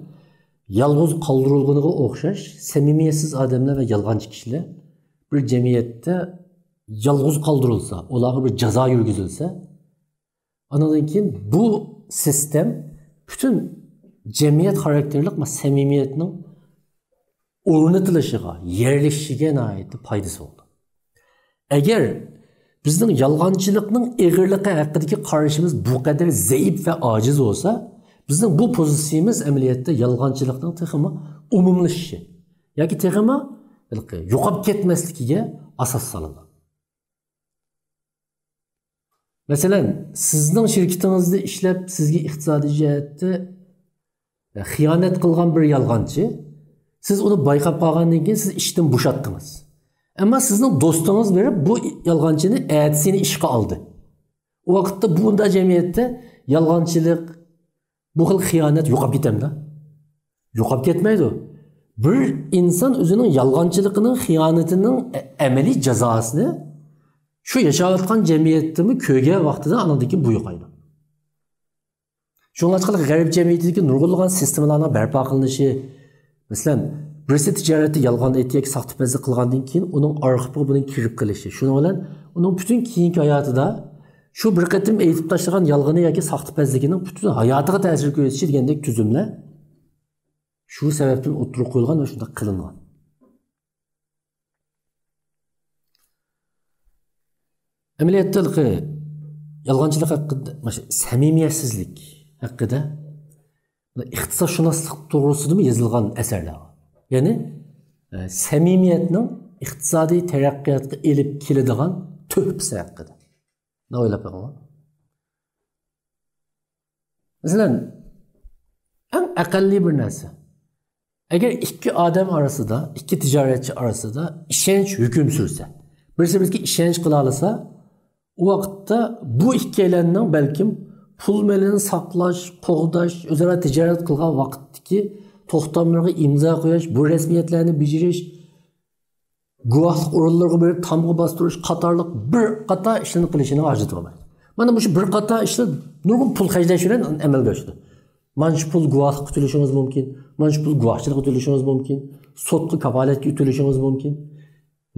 يالغۇز قالدۇرۇلغىنىغا ئوخشاش، سەمىمىيەتسىز ئادەملەر ۋە يالغانچى كىشىلەر بىر جەمئىيەتتە يالغۇز قالدۇرۇلسا، ئۇلارغا بىر جازا يۈرگۈزۈلسە، ئانىڭدىن كېيىن بۇ سىستېم پۈتۈن جەمئىيەت خاراكتېرلىك سەمىمىيەتنىڭ ئورنىتىلىشىغا، يەرلىشىشىگە ناھايىتى پايدىسى بولىدۇ. ئەگەر بىزنىڭ يالغانچىلىقنىڭ ئېغىرلىقى ھەققىدىكى قارىشىمىز بۇ قەدەر زەئىپ ۋە ئاجىز بولسا، بىزنىڭ بۇ پوزىتسىيىمىز ئەمەلىيەتتە يالغانچىلىقنىڭ تېخىمۇ ئومۇملىشىشى ياكى تېخىمۇ يوقاپ كەتمەسلىكىگە ئاساس سالىدۇ. مەسىلەن، سىزنىڭ شىركىتىڭىزدە ئىشلەپ، سىزگە ئىقتىسادىي جەھەتتە خىيانەت قىلغان بىر يالغانچى، سىز ئۇنى بايقاپ قالغاندىن كېيىن سىز ئىشتىن بوشاتتىڭىز. ئەمما سىزنىڭ دوستىڭىز بېرىپ بۇ يالغانچىنى ئەتىسىنى ئىشقا ئالدى. ئۇ ۋاقىتتا بۇنداق جەمئىيەتتە يالغانچىلىق، بۇ خىل خىيانەت يوقاپ كېتەمدۇ؟ يوقاپ كەتمەيدۇ. بىر ئىنسان ئۆزىنىڭ يالغانچىلىقىنىڭ، خىيانىتىنىڭ ئە-، ئەمەلىي جازاسىنى شۇ ياشاۋاتقان جەمئىيەتتىمۇ كۆرگەن ۋاقتىدا ئانىڭدىن كېيىن بۇ يوقايدۇ. شۇڭلاشقا غەرب جەمئىيىتىدىكى نۇرغۇنلىغان سىستېمىلارنىڭ بەرپا قىلىنىشى، مەسىلەن، بىرسى تىجارەتتە يالغان ئېيتتى ياكى ساختىپەزلىك قىلغاندىن كېيىن ئۇنىڭ ئارقا پۇلى بۇنىڭ كىرىپ قېلىشى. شۇنىڭ بىلەن ئۇنىڭ پۈتۈن كېيىنكى ھاياتىدا شۇ بىر قېتىم ئېيتىپ تاشلىغان يالغىنى ياكى ساختىپەزلىكىنىڭ پۈتۈن ھاياتىغا تەسىر كۆرسىتىشى دېگەندەك تۈزۈملەر شۇ سەۋەبتىن ئوتتۇرىغا قويۇلغان ۋە شۇنداق قىلىنغان. ئەمەلىيەتتە ھېلىقى يالغانچىلىق ھەققىدە، مانا شۇ سەمىمىيەتسىزلىك ھەققىدە ئىقتىسادشۇناسلىق توغرىسىدىمۇ يېزىلغان ئەسەرلەر بار. يەنى، ئە، سەمىمىيەتنىڭ ئىقتىسادىي تەرەققىياتقا ئېلىپ كېلىدىغان تۆھپىسى ھەققىدە. مۇنداق ئويلاپ بېقىڭلار. مەسىلەن، ئەڭ ئەقەللىي بىر نەرسە. ئەگەر ئىككى ئادەم ئارىسىدا، ئىككى تىجارەتچى ئارىسىدا ئىشەنچ ھۆكۈم سۈرسە، بىرسى بىرسىگە ئىشەنچ قىلالىسا، ئۇ ۋاقىتتا بۇ ئىككىيلەننىڭ بەلكىم پۇل مېلىنى ساقلاش، قوغداش، ئۆزئارا تىجارەت قىلغان ۋاقىتتىكى توختاملىرىغا ئىمزا قويۇش، بۇ رەسمىيەتلەرنى بېجىرىش، گۇۋاھلىق ئورۇنلىرىغا بېرىپ تامغا باستۇرۇش قاتارلىق بىر قاتار ئىشلارنى قىلىشىنىڭ ھاجىتى بولمايدۇ. مانا مۇشۇ بىر قاتار ئىشلار نۇرغۇن پۇل خەجلەش بىلەن ئەمەلگە ئاشىدۇ. مانچە پۇل گۇۋاھلىققا تۆلىشىڭىز مۇمكىن، مانچە پۇل گۇۋاھچىلىققا تۆلىشىڭىز مۇمكىن، سوتقا كاپالەتكە تۆلىشىڭىز مۇمكىن.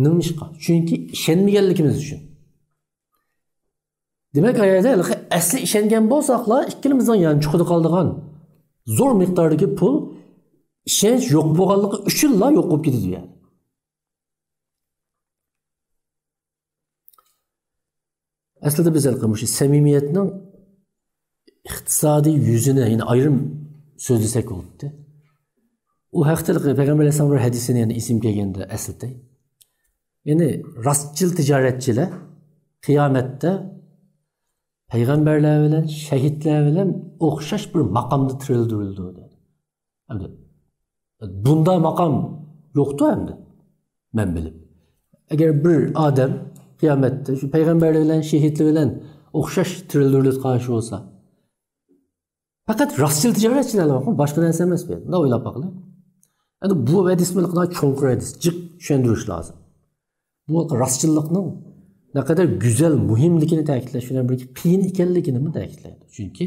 نېمىشقا؟ چۈنكى ئىشەنمىگەنلىكىمىز ئۈچۈن. دېمەك، ئەگەر ھېلىقى ئەسلى ئىشەنگەن بولساقلا، ئىككىمىزنىڭ يانچۇقىدا قالىدىغان زور مىقداردىكى پۇل ئىشەنچ يوق بولغانلىقى ئۈچۈنلا يوق بولۇپ كېتىدۇ يەنى. ئەسلىدە بىز ھېلىقى مۇشۇ سەمىمىيەتنىڭ ئىقتىسادىي يۈزىنى يەنە ئايرىم سۆزلىسەك بولاتتى. ئۇ ھەقتە ھېلىقى پەيغەمبەر ئەلەيھىسسالام بىر ھەدىسىنى يەنە ئېسىمگە كەلگەندە ئەسلىتەي. يەنى راستچىل تىجارەتچىلەر قىيامەتتە پەيغەمبەرلەر بىلەن، شەھىدلەر بىلەن ئوخشاش بىر ماقامدا تىرىلدۈرۈلىدۇ دېدى. ئەمدى بۇنداق ماقام يوقتۇ ئەمدى، مەن بىلىپ. ئەگەر بىر ئادەم قىيامەتتە شۇ پەيغەمبەرلەر بىلەن، شېھىتلەر بىلەن ئوخشاش تىرىلدۈرۈلۈپ قالغان بولسا، پەقەت راستچىل تىجارەتچىلەر بار، باشقا نەرسە ئەمەس بۇ يەردە. مۇنداق ئويلاپ باقىلى. ئەمدى بۇ ھەدىس بىلەن چوڭقۇر ھەدىس، جىق چۈشەندۈرۈش لازىم. بۇ راستچىللىقنىڭ نەقەدەر گۈزەل، مۇھىملىكىنى تەكىتلەش بىلەن بىرگە قىيىن ئىكەنلىكىنىمۇ تەكىتلەيدۇ. چۈنكى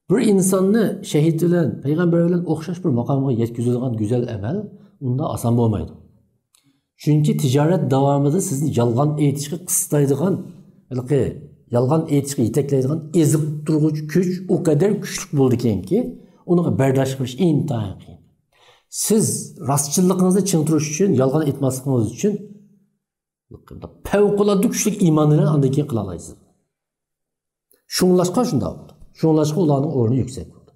بىر ئىنساننى شەھىد بىلەن، پەيغەمبەر بىلەن ئوخشاش بىر ماقامغا يەتكۈزىدىغان گۈزەل ئەمەل ئۇنداق ئاسان بولمايدۇ. چۈنكى تىجارەت داۋامىدا سىزنى يالغان ئېيتىشقا قىستايدىغان، ھېلىقى يالغان ئېيتىشقا يېتەكلەيدىغان ئېزىقتۇرغۇچ كۈچ ئۇ قەدەر كۈچلۈك بولىدىكەنكى، ئۇنىڭغا بەرداشلىق بېرىش ئىنتايىن قىيىن. سىز راستچىللىقىڭىزنى چىڭ تۇرۇش ئۈچۈن، يالغان ئېيتماسلىقىڭىز ئۈچۈن پەۋقۇلئاددە كۈچلۈك ئىمان بىلەن ئاندىن كېيىن قىلالايسىز. شۇڭلاشقا شۇنداق بولىدۇ. شۇڭلاشقا ئۇلارنىڭ ئورنى يۈكسەك بولىدۇ.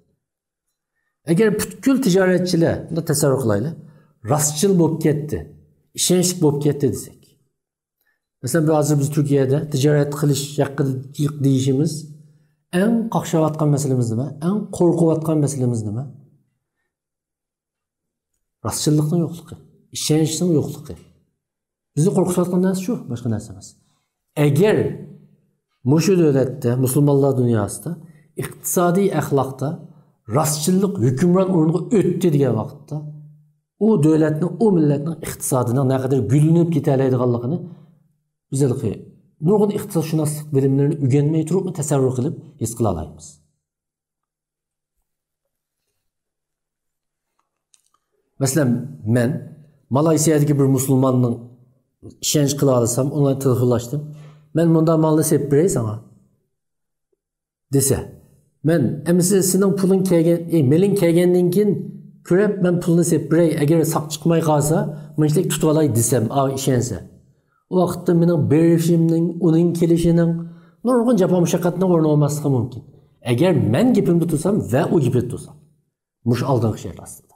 ئەگەر پۈتكۈل تىجارەتچىلەر، بۇنى تەسەۋۋۇر قىلايلى، راستچىل بولۇپ كەتتى، ئىشەنچلىك بولۇپ كەتتى دېسەك. مەسىلەن، بۇ ھازىر بىز تۈركىيەدە تىجارەت قىلىش ھەققىدە دېيىشىمىز، ئەڭ قاقشاۋاتقان مەسىلىمىز نېمە؟ ئەڭ قورقۇۋاتقان مەسىلىمىز نېمە؟ راستچىللىقنىڭ يوقلۇقى، ئىشەنچنىڭ يوقلۇقى. بىزنى قورقۇتۇۋاتقان نەرسە شۇ، باشقا نەرسە ئەمەس. ئەگەر مۇشۇ دۆلەتتە، مۇسۇلمانلار دۇنياسىدا ئىقتىسادىي ئەخلاقتا راستچىللىق ھۆكۈمران ئورۇنغا ئۆتتى دېگەن ۋاقىتتا، ئۇ دۆلەتنىڭ، ئۇ مىللەتنىڭ ئىقتىسادىنىڭ نەقەدەر گۈللىنىپ كېتەلەيدىغانلىقىنى بىز ھېلىقى نۇرغۇن ئىقتىسادشۇناسلىق بىلىملىرىنى ئۆگەنمەي تۇرۇپمۇ تەسەۋۋۇر قىلىپ ھېس قىلالايمىز. مەسىلەن، مەن مالايسىيادىكى بىر مۇسۇلماننىڭ ئىشەنچ قىلالىسام، ئۇنىڭ بىلەن تېلېفونلاشتىم. مەن مۇنداق مالنى سېلىپ بېرەي ساڭا دېسە، مەن ئەمىسە سېنىڭ پۇلۇڭ كەلگەن، ئى، مېلىڭ كەلگەندىن كېيىن كۆرۈپ مەن پۇلنى سېلىپ بېرەي، ئەگەر ساقچى چىقماي قالسا، مۇنچىلىك تۇتۇۋالاي دېسەم، ئاۋۇ ئىشەنسە. ئۇ ۋاقىتتا مېنىڭ بېرىشىمنىڭ، ئۇنىڭ كېلىشىنىڭ، نۇرغۇن جاپا مۇشەققەتنىڭ ئورنى بولماسلىقى مۇمكىن. ئەگەر مەن گېپىمدە تۇرسام ۋە ئۇ گېپىدە تۇرسا. مۇشۇ ئالدىنقى شەرت ئاستىدا.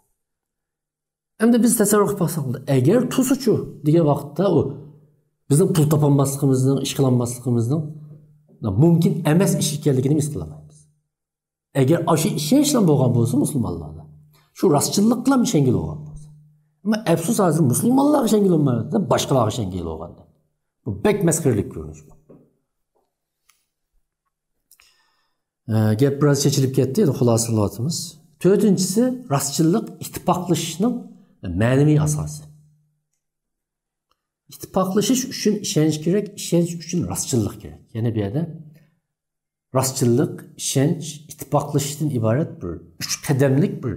ئەمدى بىز تەسەۋۋۇر قىلىپ باقساق بولىدۇ. ئەگەر تۇرسىچۇ دېگەن ۋاقىتتا ئۇ بىزنىڭ پۇل تاپالماسلىقىمىزنىڭ، ئىش قىلالماسلىقىمىزنىڭ مۇمكىن ئەمەس ئىش ئىكەنلىكىنى ھېس قىلالايمىز. ئەگەر ئاشۇ ئىشەنچلا بولغان بولسا مۇسۇلمانلاردا، شۇ راستچىللىقلا ئىشەنگىلى بولغان بولسا. ئەمما ئەپسۇس، ھازىر مۇسۇلمانلارغا ئىشەنگىلى بولمايۋاتىدۇ، باشقىلارغا ئىشەنگىلى بولغان. بۇ بەك مەسخىرىلىك كۆرۈنۈش بۇ. ئە، گەپ بىراز چېچىلىپ كەتتى، يەنە خۇلاسىلىۋاتىمىز. تۆتىنچىسى، راستچىللىق ئىتتىپاقلىشىشنىڭ مەنىۋى ئاساسى. ئىتتىپاقلىشىش ئۈچۈن ئىشەنچ كېرەك، ئىشەنچ ئۈچۈن راستچىللىق كېرەك. يەنە بۇ يەردە راستچىللىق، ئىشەنچ، ئىتتىپاقلىشىشتىن ئىبارەت بىر ئۈچ قەدەملىك بىر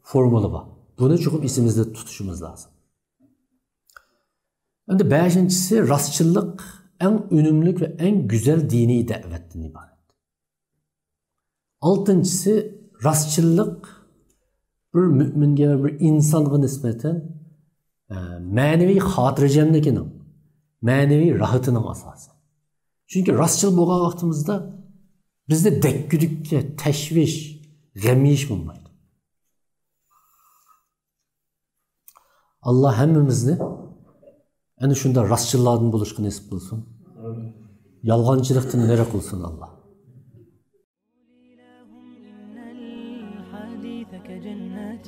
فورمۇلا بار. بۇنى چوقۇم ئېسىمىزدە تۇتۇشىمىز لازىم. ئەمدى بەشىنچىسى، راستچىللىق ئەڭ ئۈنۈملۈك ۋە ئەڭ گۈزەل دىنىي دەۋەتتىن ئىبارەت. ئالتىنچىسى، راستچىللىق بىر مۆمىنگە، بىر ئىنسانغا نىسبەتەن، ئە، مەنىۋى خاتىرجەملىكىنىڭ، مەنىۋى راھىتىنىڭ ئاساسى. چۈنكى راستچىل بولغان ۋاقتىمىزدا بىزدە دەككۈدۈككە، تەشۋىش، غەم يېيىش بولمايدۇ. ئاللا ھەممىمىزنى ئەنە شۇنداق راستچىللاردىن بولۇشقا نېسىپ قىلسۇن. يالغانچىلىقتىن نېرى قىلسۇن ئاللا. إن الحديث كجنة،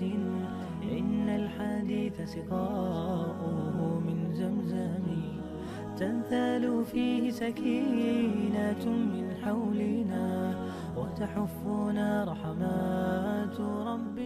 إن الحديث سقاؤه من زمزم، تنثال فيه سكينة من حولنا، وتحفنا رحمات رب